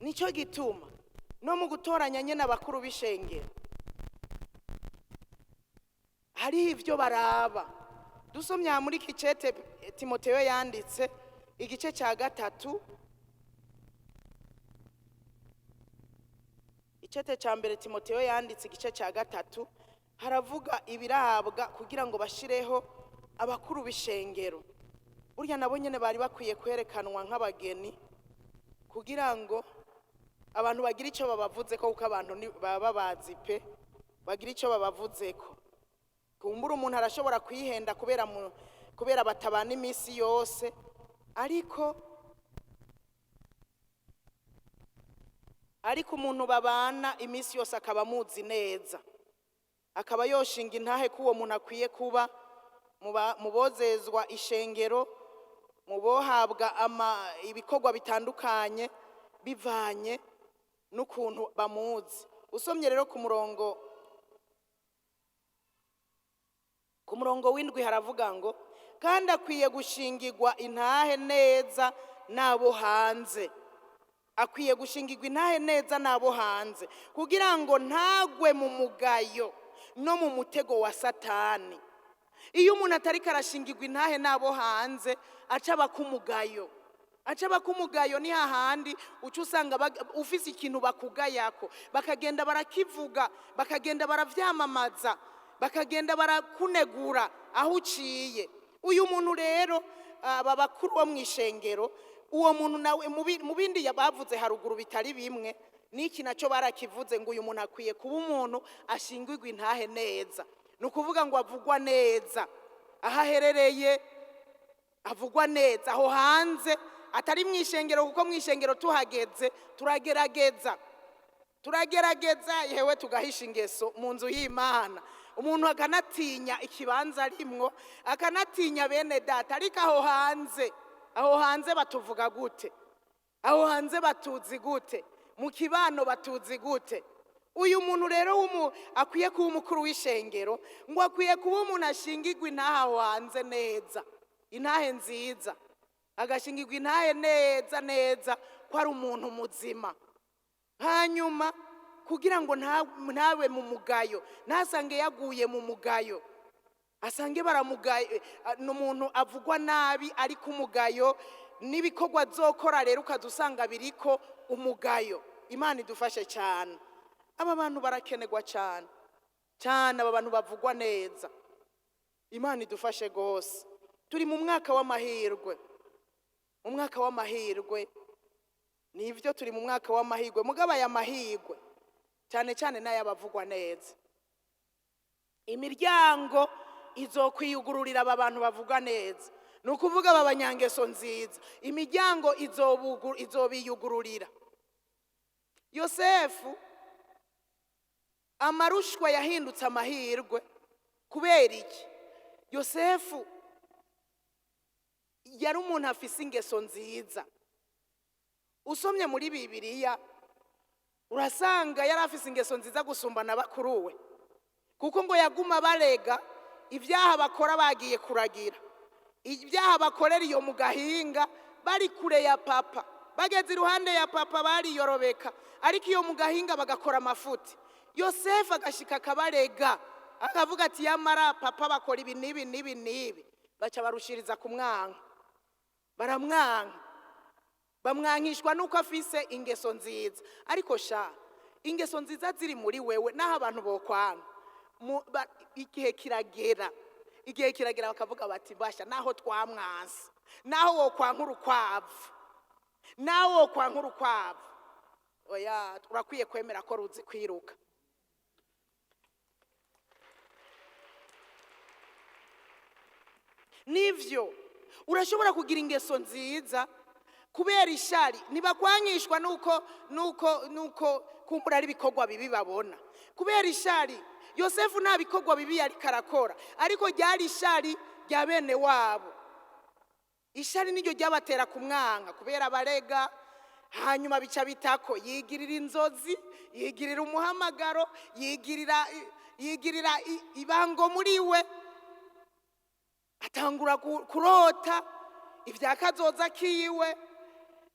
Nicyo gituma no mu gutoranya nyene abakuru b'ishengero hariho ivyo baraba. Dusomye aha muri iki cete Timoteyo yanditse, igice cya 3, icete cya mbere Timoteyo yanditse igice cya 3, haravuga ibirabwa kugira ngo bashireho abakuru b'ishengero. Burya nabo nyene bari bakwiye kwerekanwa nk'abageni kugira ngo abantu bagire icyo babavuzeko, kuko abantu baba bazi pe, bagira icyo babavuzeko. Kumbura umuntu arashobora kwihenda kubera batabana iminsi yose, ariko umuntu babana iminsi yose akaba amuzi neza, akaba yoshinga intahe ko uwo muntu akwiye kuba mu bozezwa ishengero, mu bohabwa ibikorwa bitandukanye bivanye n'ukuntu bamuzi. Usomye rero ku murongo w'indwi haravuga ngo kandi akwiye gushingirwa intahe neza n'abo hanze, akwiye gushingirwa intahe neza n'abo hanze kugira ngo ntagwe mu mugayo no mu mutego wa Satani. Iyo umuntu atariko arashingirwa intahe n'abo hanze aca aba kumugayo, aca aba kumugayo. Ni hahandi uca usanga ufise ikintu bakugayako, bakagenda barakivuga, bakagenda baravyamamaza, bakagenda barakunegura aho uciye. Uyu muntu rero, aba bakuru bo mw'ishengero, uwo muntu nawe mu bindi bavuze haruguru bitari bimwe, n'iki nacyo barakivuze ngo uyu muntu akwiye kuba umuntu ashingirwa intahe neza. Ni ukuvuga ngo avugwa neza aho aherereye, avugwa neza aho hanze, atari mw'ishengero, kuko mw'ishengero tuhageze turagerageza yewe tugahisha ingeso mu nzu y'Imana. Umuntu akanatinya ikibanza arimwo, akanatinya bene data, ariko aho hanze batuvuga gute? Aho hanze batuzi gute? Mu kibano batuzi gute? Uyu muntu rero akwiye kuba umukuru w'ishengero, ngo akwiye kuba umuntu ashingirwa intahe aho hanze neza, intahe nziza, agashingirwa intahe neza neza ko ari umuntu muzima. Hanyuma kugira ngo ntabe mu mugayo, ntasange yaguye mu mugayo, asange baramugaye, ni umuntu avugwa nabi ariko umugayo, n'ibikorwa azokora rero ukaza usanga biriko umugayo. Imana idufashe cyane. Aba bantu barakenerwa cyane cyane, aba bantu bavugwa neza. Imana idufashe gose. Turi mu mwaka w'amahirwe, mu mwaka w'amahirwe nivyo, turi mu mwaka w'amahirwe. Mugabo aya mahirwe cyane cyane n'ayabavugwa neza. Imiryango izokwiyugururira aba bantu bavugwa neza, ni ukuvuga aba banyangeso nziza, imiryango izobiyugururira. Yosefu amarushwa yahindutse amahirwe. Kubera iki? Yosefu yari umuntu afise ingeso nziza. Usomye muri Bibiliya urasanga yari afise ingeso nziza gusumba na bakuru we, kuko ngo yaguma barega ibyaha bakora bagiye kuragira, ibyaha bakorera iyo mu gahinga bari kure ya papa, bageze iruhande ya papa bariyorobeka, ariko iyo mu gahinga bagakora amafuti. Yosefu agashika akabarega, akavuga ati yamara papa bakora ibi n'ibi n'ibi n'ibi. Baca barushiriza kumwanka, baramwanka, bamwankishwa nuko afise ingeso nziza. Ariko sha, ingeso nziza ziri muri wewe, naho abantu bokwanga, igihe kiragera, igihe kiragera bakavuga bati basha, naho twamwanse, naho wokwanka urukwavu, naho wokwanka urukwavu, oya urakwiye kwemera ko ruzi kwiruka. Nivyo, urashobora kugira ingeso nziza, Kubera ishari. Ntibakwanyishwa nuko kumbura ari ibikorwa bibi babona. Kubera ishari. Yosefu nta bikorwa bibi yariko arakora, ariko ryari ishari rya bene wabo. Ishari niryo ryabatera kumwanka kubera abarega. Hanyuma bica bitako yigirira inzozi, yigirira umuhamagaro, yigirira ibango muri we, atangura kurota ibya kazoza kiwe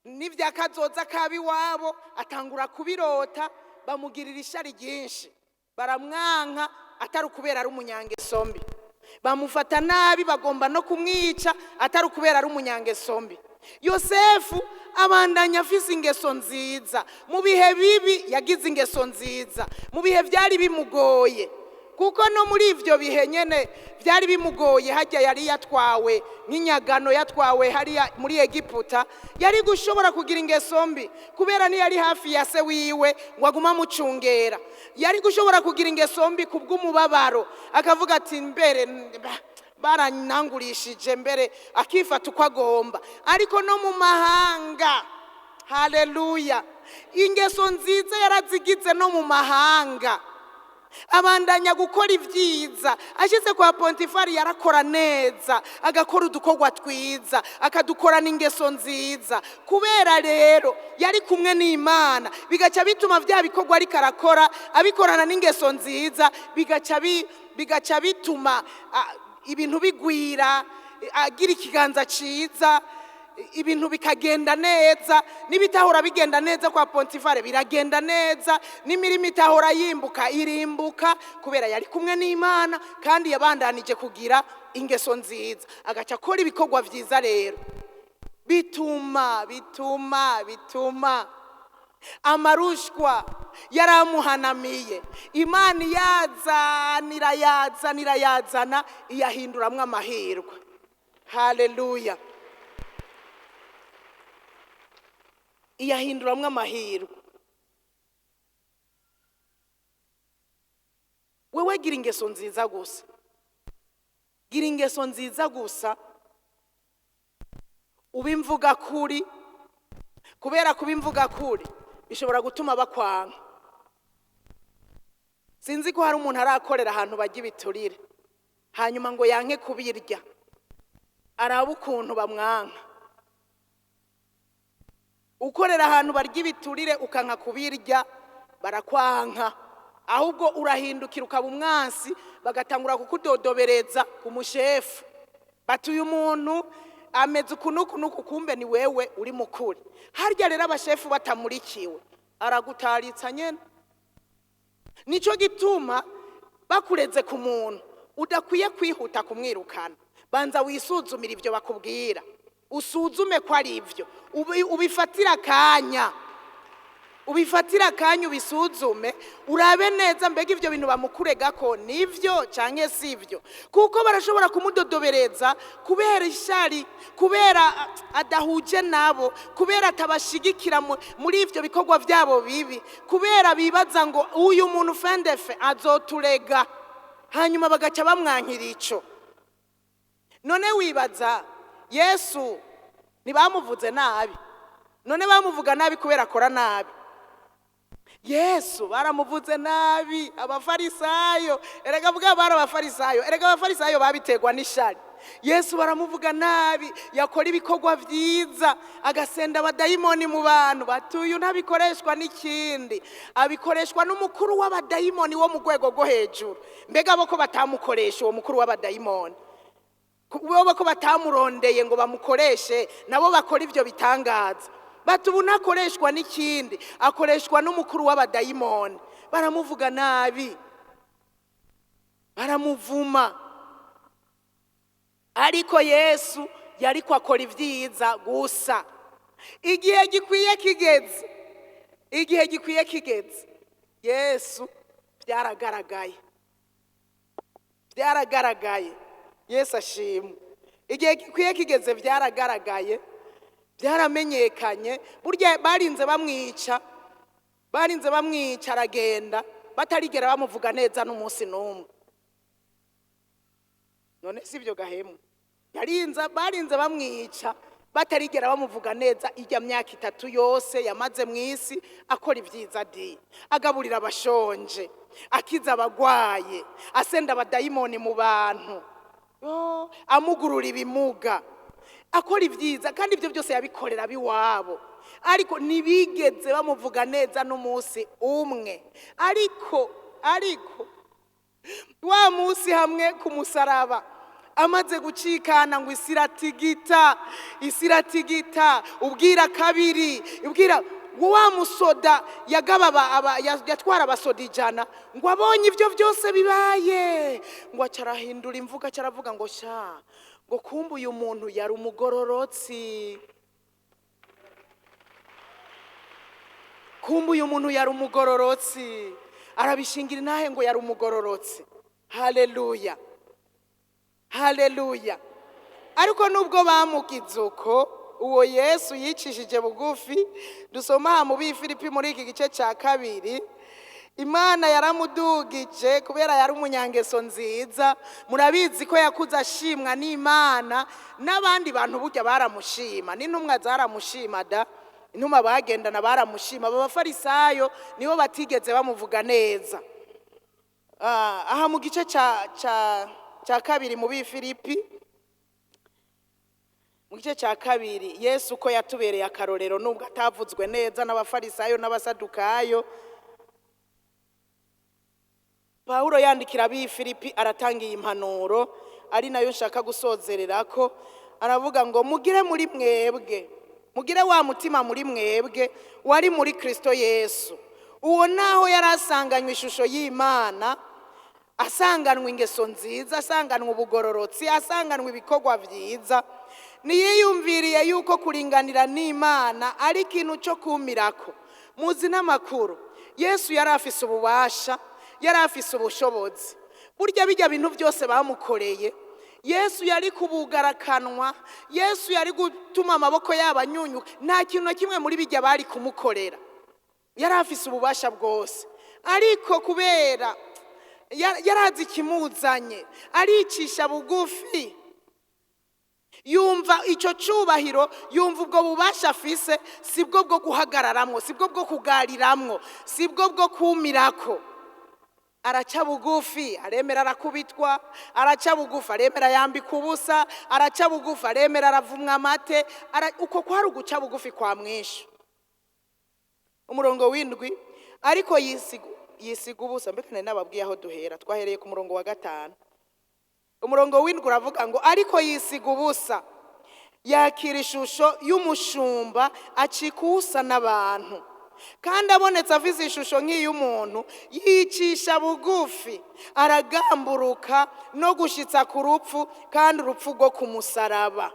n'ibya kazoza k'ab'iwabo, atangura kubirota. Bamugirira ishari ryinshi, baramwanka, atari ukubera ari umunyangeso mbi. Bamufata nabi, bagomba no kumwica, atari ukubera ari umunyangeso mbi. Yosefu abandanya afise ingeso nziza mu bihe bibi. Yagize ingeso nziza mu bihe byari bimugoye, kuko no muri ibyo bihe nyene byari bimugoye, hajya yari yatwawe nk'inyagano, yatwawe hariya muri Egiputa, yari gushobora kugira ingeso mbi, kubera ntiyari hafi ya se wiwe ngo agume amucungera. Yari gushobora kugira ingeso mbi kubw'umubabaro, akavuga ati: "Mbere baranangurishije," mbere akifata uko agomba. Ariko no mu mahanga, haleluya, ingeso nziza yarazigize. No mu mahanga abandanya gukora ibyiza. Ashyize kwa Pontifari yarakora neza, agakora udukorwa twiza, akadukorana ingeso nziza. Kubera rero yari kumwe n'Imana, bigaca bituma bya bikorwa ariko arakora abikorana n'ingeso nziza, bigaca bituma ibintu bigwira, agira ikiganza cyiza, ibintu bikagenda neza. N'ibitahora bigenda neza kwa Pontifare biragenda neza, n'imirimo itahora yimbuka irimbuka, kubera yari kumwe n'Imana kandi yabandanije kugira ingeso nziza, agaca akora ibikorwa byiza. Rero bituma amarushwa yaramuhanamiye, Imana yazanira, yazanira, yazana, iyahinduramwo amahirwe. Haleluya! Iyahinduramwo amahirwe. Wewe gira ingeso nziza gusa, gira ingeso nziza gusa, ubimvuga kuri, kubera kubimvuga kuri bishobora gutuma bakwanka. Sinzi ko hari umuntu arakorera ahantu bajya ibiturire, hanyuma ngo yanke kubirya, araba ukuntu bamwanka. Ukorera ahantu barya ibiturire ukanka kubirya, barakwanka. Ahubwo urahindukira ukaba umwansi, bagatangura kukudodobereza ku mushefu, bati: "Uyu muntu ameze uku n'uku n'uku." Kumbe ni wewe uri mukuri. Harya rero abashefu batamurikiwe, aragutaritsa nyene. Nico gituma bakureze ku muntu udakwiye kwihuta kumwirukana. Banza wisuzumire ibyo bakubwira, usuzume ko ari ibyo, ubifatire akanya, ubifatire akanya, ubisuzume, urabe neza mbega ibyo bintu bamukurega ko nibyo cyangwa si ibyo, kuko barashobora kumudodobereza kubera ishari, kubera adahuje nabo, kubera atabashigikira muri ibyo bikorwa byabo bibi, kubera bibaza ngo uyu muntu fendefe azoturega, hanyuma bagaca bamwankira ico. None wibaza Yesu ntibamuvuze nabi? None bamuvuga nabi kubera akora nabi? Yesu baramuvuze nabi Abafarisayo. Erega vuga, bari Abafarisayo. Erega Abafarisayo babiterwa n'ishari. Yesu baramuvuga nabi, yakora ibikorwa byiza, agasenda abadayimoni mu bantu, batuye ntabikoreshwa n'ikindi, abikoreshwa n'umukuru w'abadayimoni wo mu rwego rwo hejuru. Mbega bo ko batamukoresha uwo mukuru w'abadayimoni, bo ko batamurondeye ngo bamukoreshe nabo bakora ibyo bitangaza? Bati: "Ubu ntakoreshwa n'ikindi, akoreshwa n'umukuru w'abadayimoni." Baramuvuga nabi, baramuvuma, ariko Yesu yariko akora ibyiza gusa. Igihe gikwiye kigeze, igihe gikwiye kigeze, Yesu byaragaragaye, byaragaragaye. Yesu ashimwe! Igihe gikwiye kigeze, byaragaragaye, byaramenyekanye. Burya barinze bamwica, barinze bamwica aragenda batarigera bamuvuga neza n'umunsi n'umwe. None si ibyo gahemu? Yarinze, barinze bamwica. Batarigera bamuvuga neza ijya myaka 3 yose yamaze mu isi akora ibyiza di, agaburira abashonje, akiza abagwaye, asenda abadayimoni mu bantu, amugurura ibimuga, akora ibyiza, kandi ibyo byose yabikorera biwabo, ariko ntibigeze bamuvuga neza n'umunsi umwe. Ariko wa munsi hamwe ku musaraba amaze gucikana ngo isiratigita, isiratigita, ubwira kabiri, ubwira wa musoda yagaba yatwara abasoda 100, ngo abonye ibyo byose bibaye, ngo acarahindura imvuga, acaravuga ngo sha, ngo kumbe uyu muntu yari umugororotsi, kumbe uyu muntu yari umugororotsi, arabishingira inahe ngo yari umugororotsi. Haleluya, haleluya. Ariko nubwo bamugize uko, uwo Yesu yicishije bugufi. Dusoma aha mu Bifilipi muri iki gice cya 2, Imana yaramudugije kubera yari umunyangeso nziza. Murabizi ko yakuze ashimwa n'Imana, n'abandi bantu burya baramushima, n'intumwa zaramushima da, intumwa bagendana baramushima. Aba bafarisayo nibo batigeze bamuvuga neza. Aha mu gice cya 2 mu Bifilipi, mu gice cya 2, Yesu ko yatubereye akarorero nubwo atavuzwe neza n'abafarisayo n'abasadukayo. Pawulo yandikira Abifilipi aratanga iyi impanuro ari nayo nshaka gusozererako. Aravuga ngo mugire muri mwebwe, mugire wa mutima muri mwebwe wari muri Kristo Yesu. Uwo naho yari asanganywe ishusho y'Imana, asanganwe ingeso nziza, asanganwe ubugororotsi, asanganwe ibikorwa byiza, niyiyumviriye yuko kuringanira n'Imana ari ikintu cyo kumirako. Muzi n'amakuru, Yesu yari afise ububasha, yari afise ubushobozi. Burya bijya bintu byose bamukoreye, Yesu yari kubugarakanwa, Yesu yari gutuma amaboko yabo anyunyuka, nta kintu na kimwe muri bijya bari kumukorera. Yari afise ububasha bwose, ariko kubera yarazi ikimuzanye, aricisha bugufi, yumva icyo cyubahiro, yumva ubwo bubasha afise sibwo bwo guhagararamwo, sibwo bwo kugariramwo, sibwo bwo kumirako. Araca bugufi, aremera arakubitwa, araca bugufi, aremera yambika ubusa, araca bugufi, aremera aravumwa amate. Uko kwari uguca bugufi kwa mwinshi. Umurongo w'indwi, ariko yisiga ubusa. Mbega nari nababwiye aho duhera, twahereye ku murongo wa 5. Umurongo w'indwi uravuga ngo ariko yisiga ubusa, yakira ishusho y'umushumba, acika usa n'abantu, kandi abonetse afise ishusho nk'iy'umuntu, yicisha bugufi, aragamburuka no gushitsa ku rupfu, kandi urupfu rwo ku musaraba.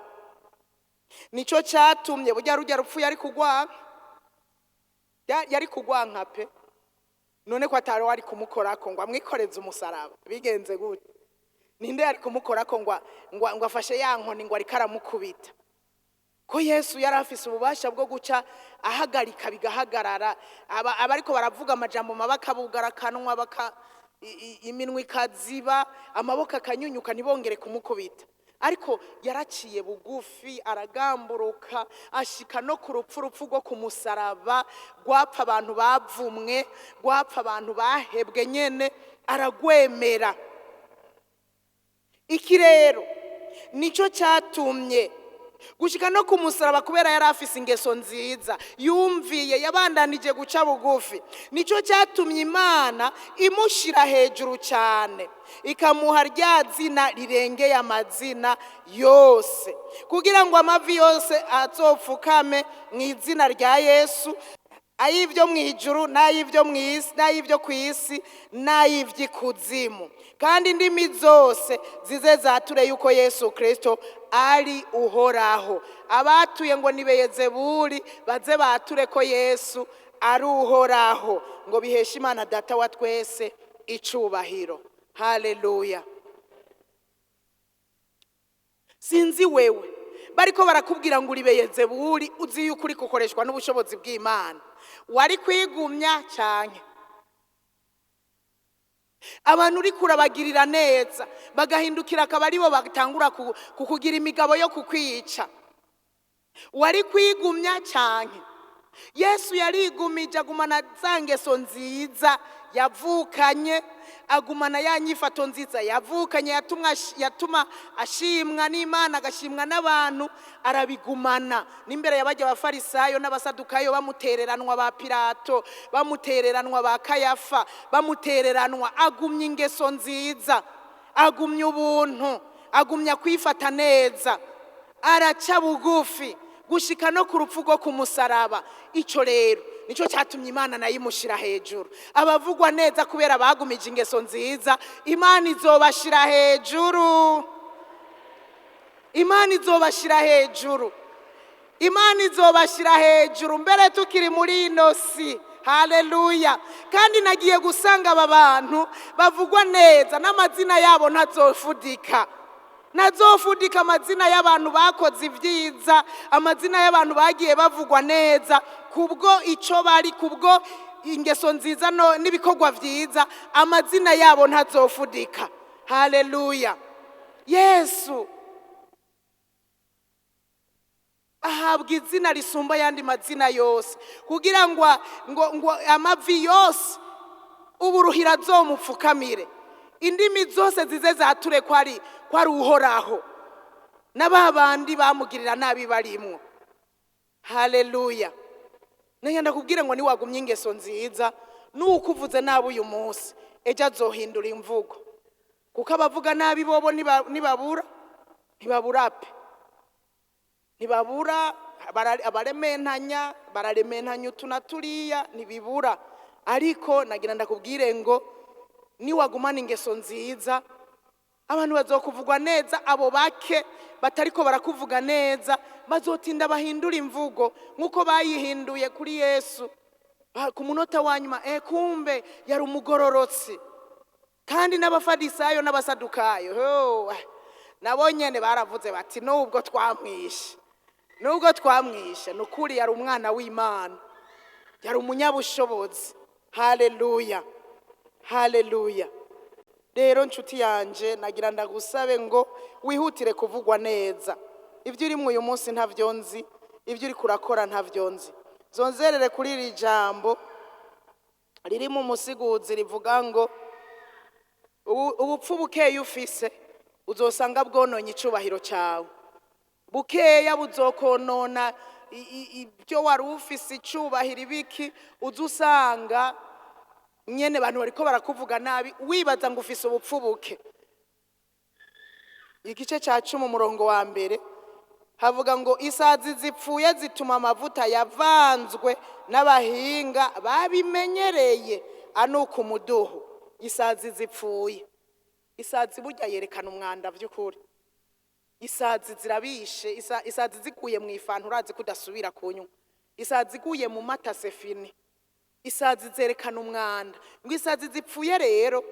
Nico cyatumye burya rujya rupfu yari kugwanka, yari kugwanka pe. None ko atari wari kumukorako ngo amwikoreze umusaraba, bigenze gute? Ninde yari kumukorako ngo afashe ya nkoni ngo ariko aramukubita? Ko Yesu yari afise ububasha bwo guca ahagarika bigahagarara, abariko baravuga amajambo mabi akabugara akanwa, iminwa ikaziba, amaboko akanyunyuka, ntibongere kumukubita. Ariko yaraciye bugufi, aragamburuka, ashika no ku rupfu, rupfu rwo ku musaraba, rwapfa abantu bavumwe, rwapfa abantu bahebwe nyene, aragwemera. Iki rero nico cyatumye gushika no ku musaraba, kubera yari afise ingeso nziza, yumviye, yabandanije guca bugufi. Nico cyatumye Imana imushira hejuru cyane, ikamuha rya zina rirengeye amazina yose, kugira ngo amavi yose azopfukame mu izina rya Yesu, ay'ibyo mu ijuru n'ay'ibyo mu isi, n'ay'ibyo ku isi n'ay'iby'ikuzimu, kandi indimi zose zize zature yuko Yesu Kristo ari uhoraho. Abatuye ngo ni Beyezebuli baze bature ko Yesu ari uhoraho, ngo biheshe Imana Data wa twese icubahiro. Haleluya. Sinzi wewe bariko barakubwira ngo uri Beyezebuli, uzi yuko uri gukoreshwa n'ubushobozi bw'Imana, wari kwigumya cyane. Abantu uri kurabagirira neza bagahindukira akaba aribo batangura kukugira imigabo yo kukwica. Wari kwigumya cyane? Yesu yarigumije, agumana za ngeso nziza yavukanye, agumana ya nyifato nziza yavukanye yatuma ashimwa n'Imana, agashimwa n'abantu, arabigumana. N'imbere y'abajya abafarisayo n'abasadukayo bamutereranwa, ba Pilato bamutereranwa, ba Kayafa bamutereranwa, agumya ingeso nziza, agumya ubuntu, agumya kwifata neza, araca bugufi gushika no ku rupfu rwo ku musaraba. Icyo rero nicyo cyatumye Imana nayo imushyira hejuru. Abavugwa neza kubera bagumije ingeso nziza, Imana izobashyira hejuru, Imana izobashyira hejuru, Imana izobashyira hejuru mbere tukiri muri ino si. Haleluya! Kandi nagiye gusanga aba bantu bavugwa neza n'amazina yabo ntazofudika, ntazofudika. Amazina y'abantu bakoze ibyiza, amazina y'abantu bagiye bavugwa neza kubwo icyo bari, kubwo ingeso nziza n'ibikorwa byiza, amazina yabo ntazofudika. Haleluya! Yesu ahabwa izina risumba ayandi mazina yose, kugira ngo amavi yose uburuhira azomupfukamire, indimi zose zize zature ko ari Uhoraho, na ba bandi bamugirira nabi barimwo. Haleluya! Nagenda kubwire ngo niwagumye ingeso nziza, nuko uvuze nabi uyu munsi, ejo azohindura imvugo, kuko abavuga nabi bobo ntibabura, ntibabura pe, ntibabura. Abarementanya bararementanya utu na turiya, ntibibura. Ariko nagira ndakubwire ngo niwagumana ingeso nziza, abantu bazokuvugwa neza. Abo bake batariko barakuvuga neza bazotinda bahindura imvugo nk'uko bayihinduye kuri Yesu ku munota wa nyuma. Kumbe yari umugororotsi. Kandi n'abafarisayo n'abasadukayo nabo nyene baravuze bati: "Nubwo twamwishe, nubwo twamwishe, ni ukuri yari umwana w'Imana, yari umunyabushobozi." Haleluya, haleluya! Rero nshuti yanje, nagira ndagusabe ngo wihutire kuvugwa neza. Ibyo urimo uyu munsi ntabyo nzi, ibyo uri kurakora ntabyo nzi. Zonzerere kuri iri jambo riri mu Musiguzi rivuga ngo ubupfu bukeya ufise uzosanga bwononye icubahiro cyawe. Bukeya buzokonona ibyo wari ufise, icubahiro, ibiki. Uza usanga nyene abantu bariko barakuvuga nabi, wibaza ngo ufise ubupfu buke. Igice cya 10, umurongo wa 1, havuga ngo isazi zipfuye zituma amavuta yavanzwe n'abahinga babimenyereye anuka umuduhu. Isazi zipfuye, isazi burya yerekana umwanda by'ukuri. Isazi zirabishe. Isazi ziguye mu ifanta, urazi ko udasubira kunywa. Isazi iguye mu mata, c'est fini. Isazi zerekana umwanda. Ngo isazi zipfuye rero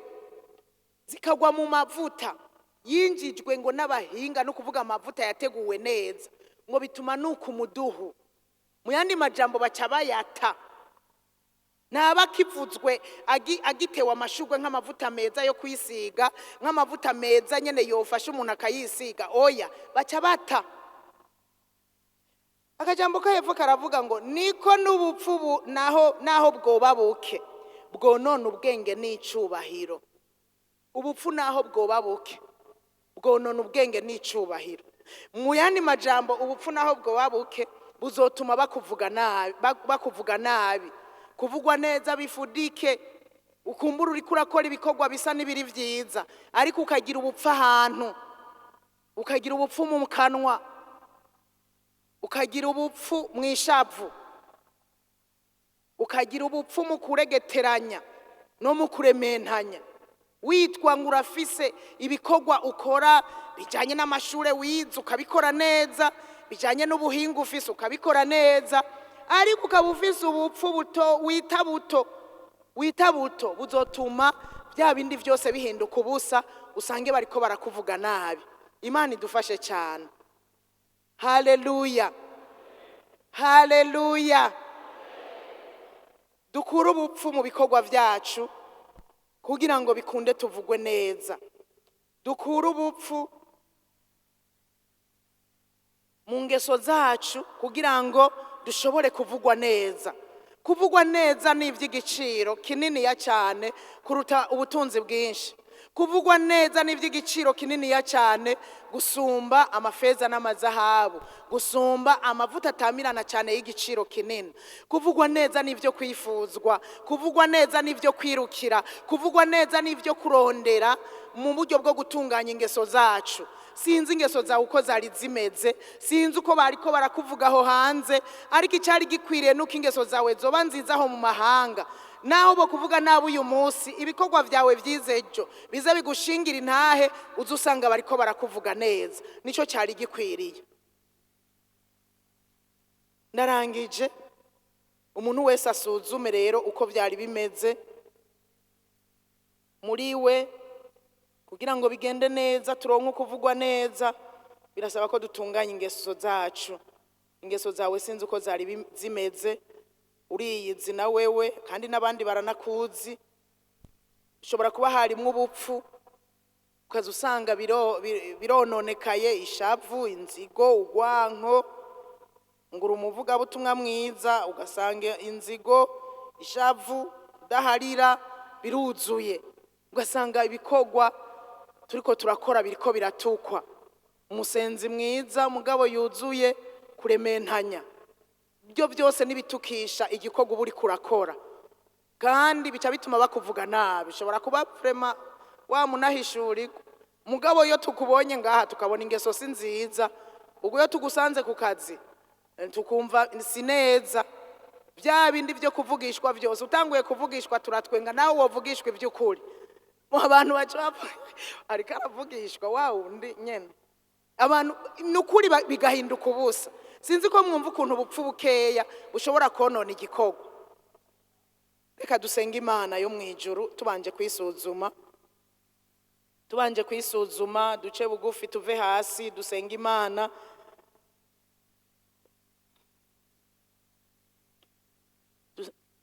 zikagwa mu mavuta yinjijwe ngo n'abahinga, no kuvuga amavuta yateguwe neza, ngo bituma nuka umuduhu. Mu yandi majambo, baca bayata, ntaba akivuzwe agitewe amashurwe nk'amavuta meza yo kwisiga, nk'amavuta meza nyene yofasha umuntu akayisiga. Oya, baca bata. Akajambo ko hepfo karavuga ngo niko n'ubupfu naho bwoba buke bwonona ubwenge n'icubahiro. Ubupfu naho bwoba buke bwonona ubwenge n'icubahiro. Mu yandi majambo, ubupfu naho bwoba buke buzotuma bakuvuga nabi, bakuvuga nabi, kuvugwa neza bifudike. Ukumbura uriko urakora ibikorwa bisa n'ibiri vyiza, ariko ukagira ubupfu ahantu, ukagira ubupfu mu kanwa, ukagira ubupfu mu ishavu, ukagira ubupfu mu kuregeteranya no mu kurementanya, witwa ngo urafise ibikorwa ukora bijyanye n'amashure wize, ukabikora neza, bijyanye n'ubuhinga ufise, ukabikora neza, ariko ukaba ufise ubupfu buto wita buto, wita buto, buzotuma bya bindi byose bihinduka ubusa, usange bariko barakuvuga nabi. Imana idufashe cyane. Haleluya, haleluya! Dukure ubupfu mu bikorwa byacu kugira ngo bikunde tuvugwe neza. Dukure ubupfu mu Mu ngeso zacu, kugira ngo dushobore kuvugwa neza. Kuvugwa neza ni iby'igiciro kininiya cyane kuruta ubutunzi bwinshi. Kuvugwa neza ni iby'igiciro kininiya cyane gusumba amafeza n'amazahabu, gusumba amavuta atamirana cyane y'igiciro kinini. Kuvugwa neza ni ibyo kwifuzwa, kuvugwa neza ni ibyo kwirukira, kuvugwa neza ni ibyo kurondera mu buryo bwo gutunganya ingeso zacu. Sinzi ingeso zawe uko zari zimeze, sinzi uko bariko barakuvuga aho hanze, ariko icyari gikwiriye nuko ingeso zawe zoba nziza aho mu mahanga. Naho bo kuvuga nabi uyu munsi, ibikorwa byawe byiza ejo bize bigushingira intahe, uze usanga bariko barakuvuga neza. Nicyo cyari gikwiriye. Ndarangije. Umuntu wese asuzume rero uko byari bimeze muri we, kugira ngo bigende neza, turonke ukuvugwa neza. Birasaba ko dutunganya ingeso zacu. Ingeso zawe sinzi uko zari zimeze, uriyizi na wewe kandi n'abandi baranakuzi. Ushobora kuba harimwo ubupfu, ukaza usanga birononekaye, ishavu, inzigo, urwanko. Ngura umuvugabutumwa mwiza, ugasanga inzigo, ishavu, kudaharira biruzuye, ugasanga ibikorwa turiko turakora biriko biratukwa. Umusenzi mwiza mugabo yuzuye kurementanya, ibyo byose nibitukisha igikorwa uba uriko urakora, kandi bica bituma bakuvuga nabi. Ushobora kuba vraiment wamunahishurirwa, mugabo iyo tukubonye ngaha tukabona ingeso si nziza, ubwo iyo tugusanze ku kazi tukumva si neza, bya bindi byo kuvugishwa byose, utanguye kuvugishwa turatwenga. Nawe wovugishwa iby'ukuri, mu abantu baca bapfa, ariko aravugishwa wa wundi nyene. Abantu ni ukuri bigahinduka ubusa. Sinzi ko mwumva ukuntu ubupfu bukeya bushobora konona igikorwa. Reka dusenge Imana yo mu ijuru, tubanje kwisuzuma, tubanje kwisuzuma, duce bugufi, tuve hasi, dusenge Imana.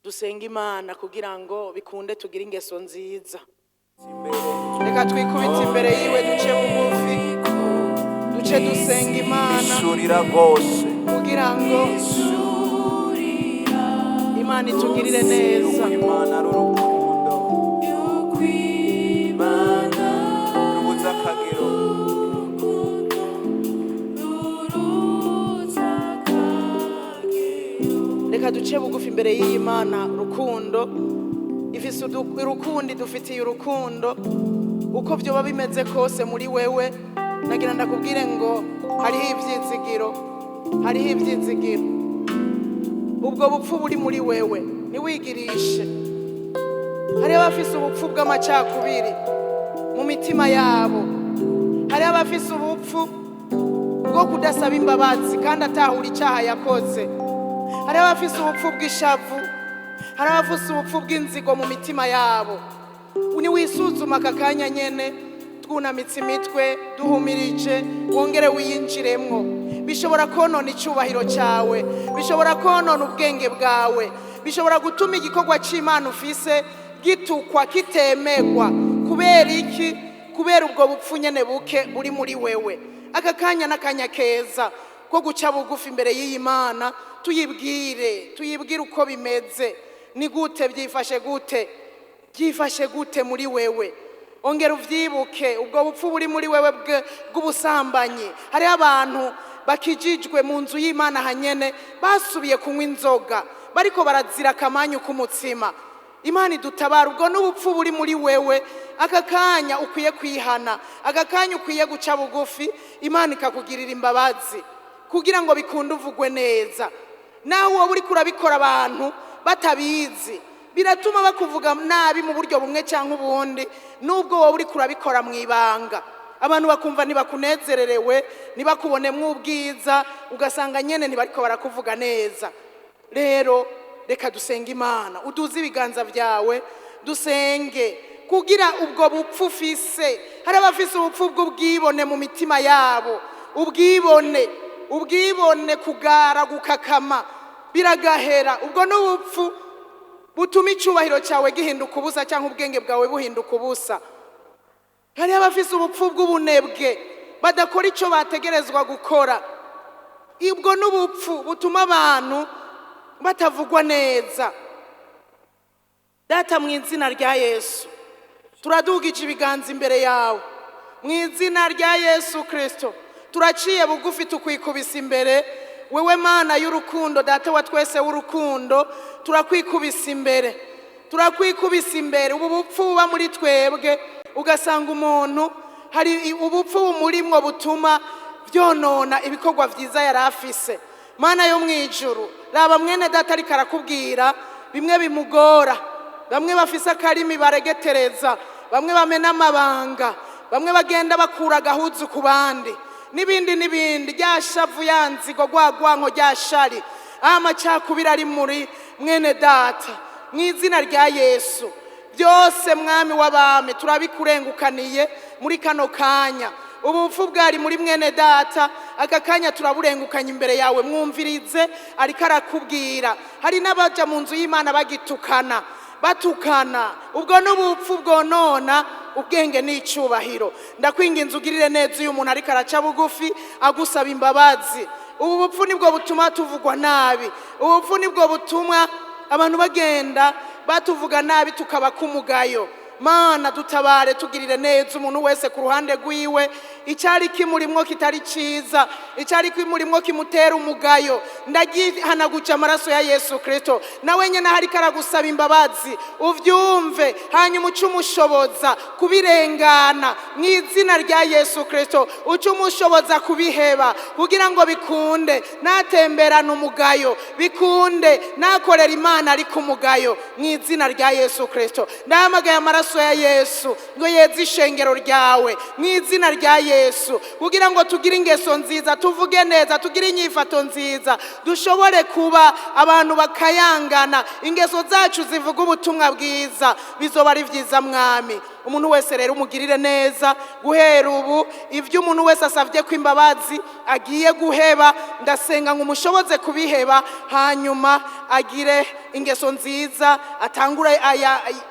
Dusenge Imana kugira ngo bikunde tugire ingeso nziza. Reka twikubite imbere yiwe, duce bugufi, duce dusenga Imana Ishurira rwose kugira ngo Imana itugirire neza. Imana ari urukundo rubuze akagero. Reka duce bugufi imbere y'iyi Mana rukundo ifise urukundo, idufitiye urukundo. Uko byoba bimeze kose muri wewe, nagira ndakubwire ngo hariho ibyizigiro, hariho ibyizigiro. Ubwo bupfu buri muri wewe ntiwigirishe. Hariho abafise ubupfu bw'amacakubiri mu mitima yabo, hariho abafise ubupfu bwo kudasaba imbabazi kandi atahura icyaha yakoze, hariho abafise ubupfu bw'ishavu, hari abafise ubupfu bw'inzigo mu mitima yabo. Niwisuzuma aka kanya nyene, twunamitse imitwe, duhumirije, wongere wiyinjiremwo. Bishobora konona icyubahiro cyawe, bishobora konona ubwenge bwawe, bishobora gutuma igikorwa cy'Imana ufise gitukwa, kitemegwa. Kubera iki? Kubera ubwo bupfu nyene buke buri muri wewe. Aka kanya n'akanya keza ko guca bugufi imbere y'iyi Mana, tuyibwire, tuyibwire uko bimeze, ni gute byifashe, gute byifashe gute muri wewe. Ongera uvyibuke ubwo bupfu buri muri wewe bw'ubusambanyi. Hariho abantu bakijijwe mu nzu y'Imana hanyene basubiye kunywa inzoga, bariko barazira akamanyu k'umutsima. Imana idutabara. Ubwo n'ubupfu buri muri wewe. Aka kanya ukwiye kwihana, aka kanya ukwiye guca bugufi, Imana ikakugirira imbabazi kugira ngo bikunde uvugwe neza. Nawe wowe uriko urabikora abantu batabizi, biratuma bakuvuga nabi mu buryo bumwe cyangwa ubundi, nubwo wowe uriko urabikora mu ibanga. Abantu bakumva ntibakunezererewe, ntibakubonemo ubwiza, ugasanga nyene ntibariko barakuvuga neza. Rero reka dusenge Imana, uduze ibiganza byawe dusenge kugira ubwo bupfu ufise. Hari abafise ubupfu bw'ubwibone mu mitima yabo, ubwibone, ubwibone, kugara, gukakama, biragahera. Ubwo n'ubupfu butuma icyubahiro cyawe gihinduka ubusa cyangwa ubwenge bwawe buhinduka ubusa. Hari abafise ubupfu bw'ubunebwe, badakora icyo bategerezwa gukora. Ubwo n'ubupfu butuma abantu batavugwa neza. Data, mu izina rya Yesu, turadugije ibiganza imbere yawe. Mu izina rya Yesu Kirisito, turaciye bugufi, tukwikubisa imbere, wewe Mana y'urukundo, Data wa twese w'urukundo. Turakwikubisa imbere, turakwikubisa imbere. Ubu bupfu buba muri twebwe, ugasanga umuntu hari ubupfu bumurimwo butuma byonona ibikorwa byiza yari afise. Mana yo mu ijuru, raba mwene data ariko arakubwira bimwe bimugora. Bamwe bafise akarimi baregetereza, bamwe bamena amabanga, bamwe bagenda bakura agahuzu ku bandi, n'ibindi n'ibindi. Rya shavu, ya nzigo, rwa rwanko, rya shari, amacakubiri ari muri mwene data, mu izina rya Yesu, byose, Mwami w'abami, turabikurengukaniye muri kano kanya. Ubupfu bwari muri mwene data, aka kanya turaburengukanye imbere yawe. Mwumvirize ariko arakubwira. Hari n'abaja mu nzu y'Imana bagitukana, batukana. Ubwo n'ubupfu bwonona ubwenge n'icubahiro. Ndakwinginze, ugirire neza uyu muntu ariko araca bugufi agusaba imbabazi. Ubu bupfu nibwo butuma tuvugwa nabi. Ubupfu nibwo butuma abantu bagenda batuvuga nabi, tukaba kumugayo. Mana, dutabare, tugirire neza umuntu wese ku ruhande rwiwe. Icyari kimurimwo kitari cyiza, icyari kimurimwo kimutera umugayo, ndagihanaguca amaraso ya Yesu Kirisito. Nawe nyine ahari karagusaba imbabazi, ubyumve, hanyuma uce umushoboza kubirengana mu izina rya Yesu Kirisito. Uce umushoboza kubiheba kugira ngo bikunde natemberane umugayo, bikunde nakorera Imana ariko umugayo, mu izina rya Yesu Kirisito. Ndahamagaye amaraso ya Yesu ngo yeze ishengero ryawe mu izina rya Yesu, kugira ngo tugire ingeso nziza, tuvuge neza, tugire inyifato nziza, dushobore kuba abantu bakayangana, ingeso zacu zivuga ubutumwa bwiza. Bizoba ari byiza, Mwami. Umuntu wese rero umugirire neza guhera ubu. Ibyo umuntu wese asabye ko imbabazi agiye guheba, ndasenga ngo umushoboze kubiheba, hanyuma agire ingeso nziza, atangure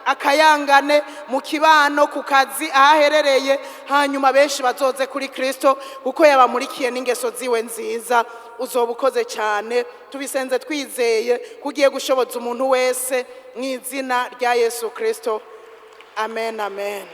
akayangane mu kibano, ku kazi, aho aherereye, hanyuma benshi bazoze kuri Kirisito kuko yabamurikiye n'ingeso ziwe nziza. Uzoba ukoze cyane. Tubisenze twizeye ko ugiye gushoboza umuntu wese, mu izina rya Yesu Kirisito. Amen, amen.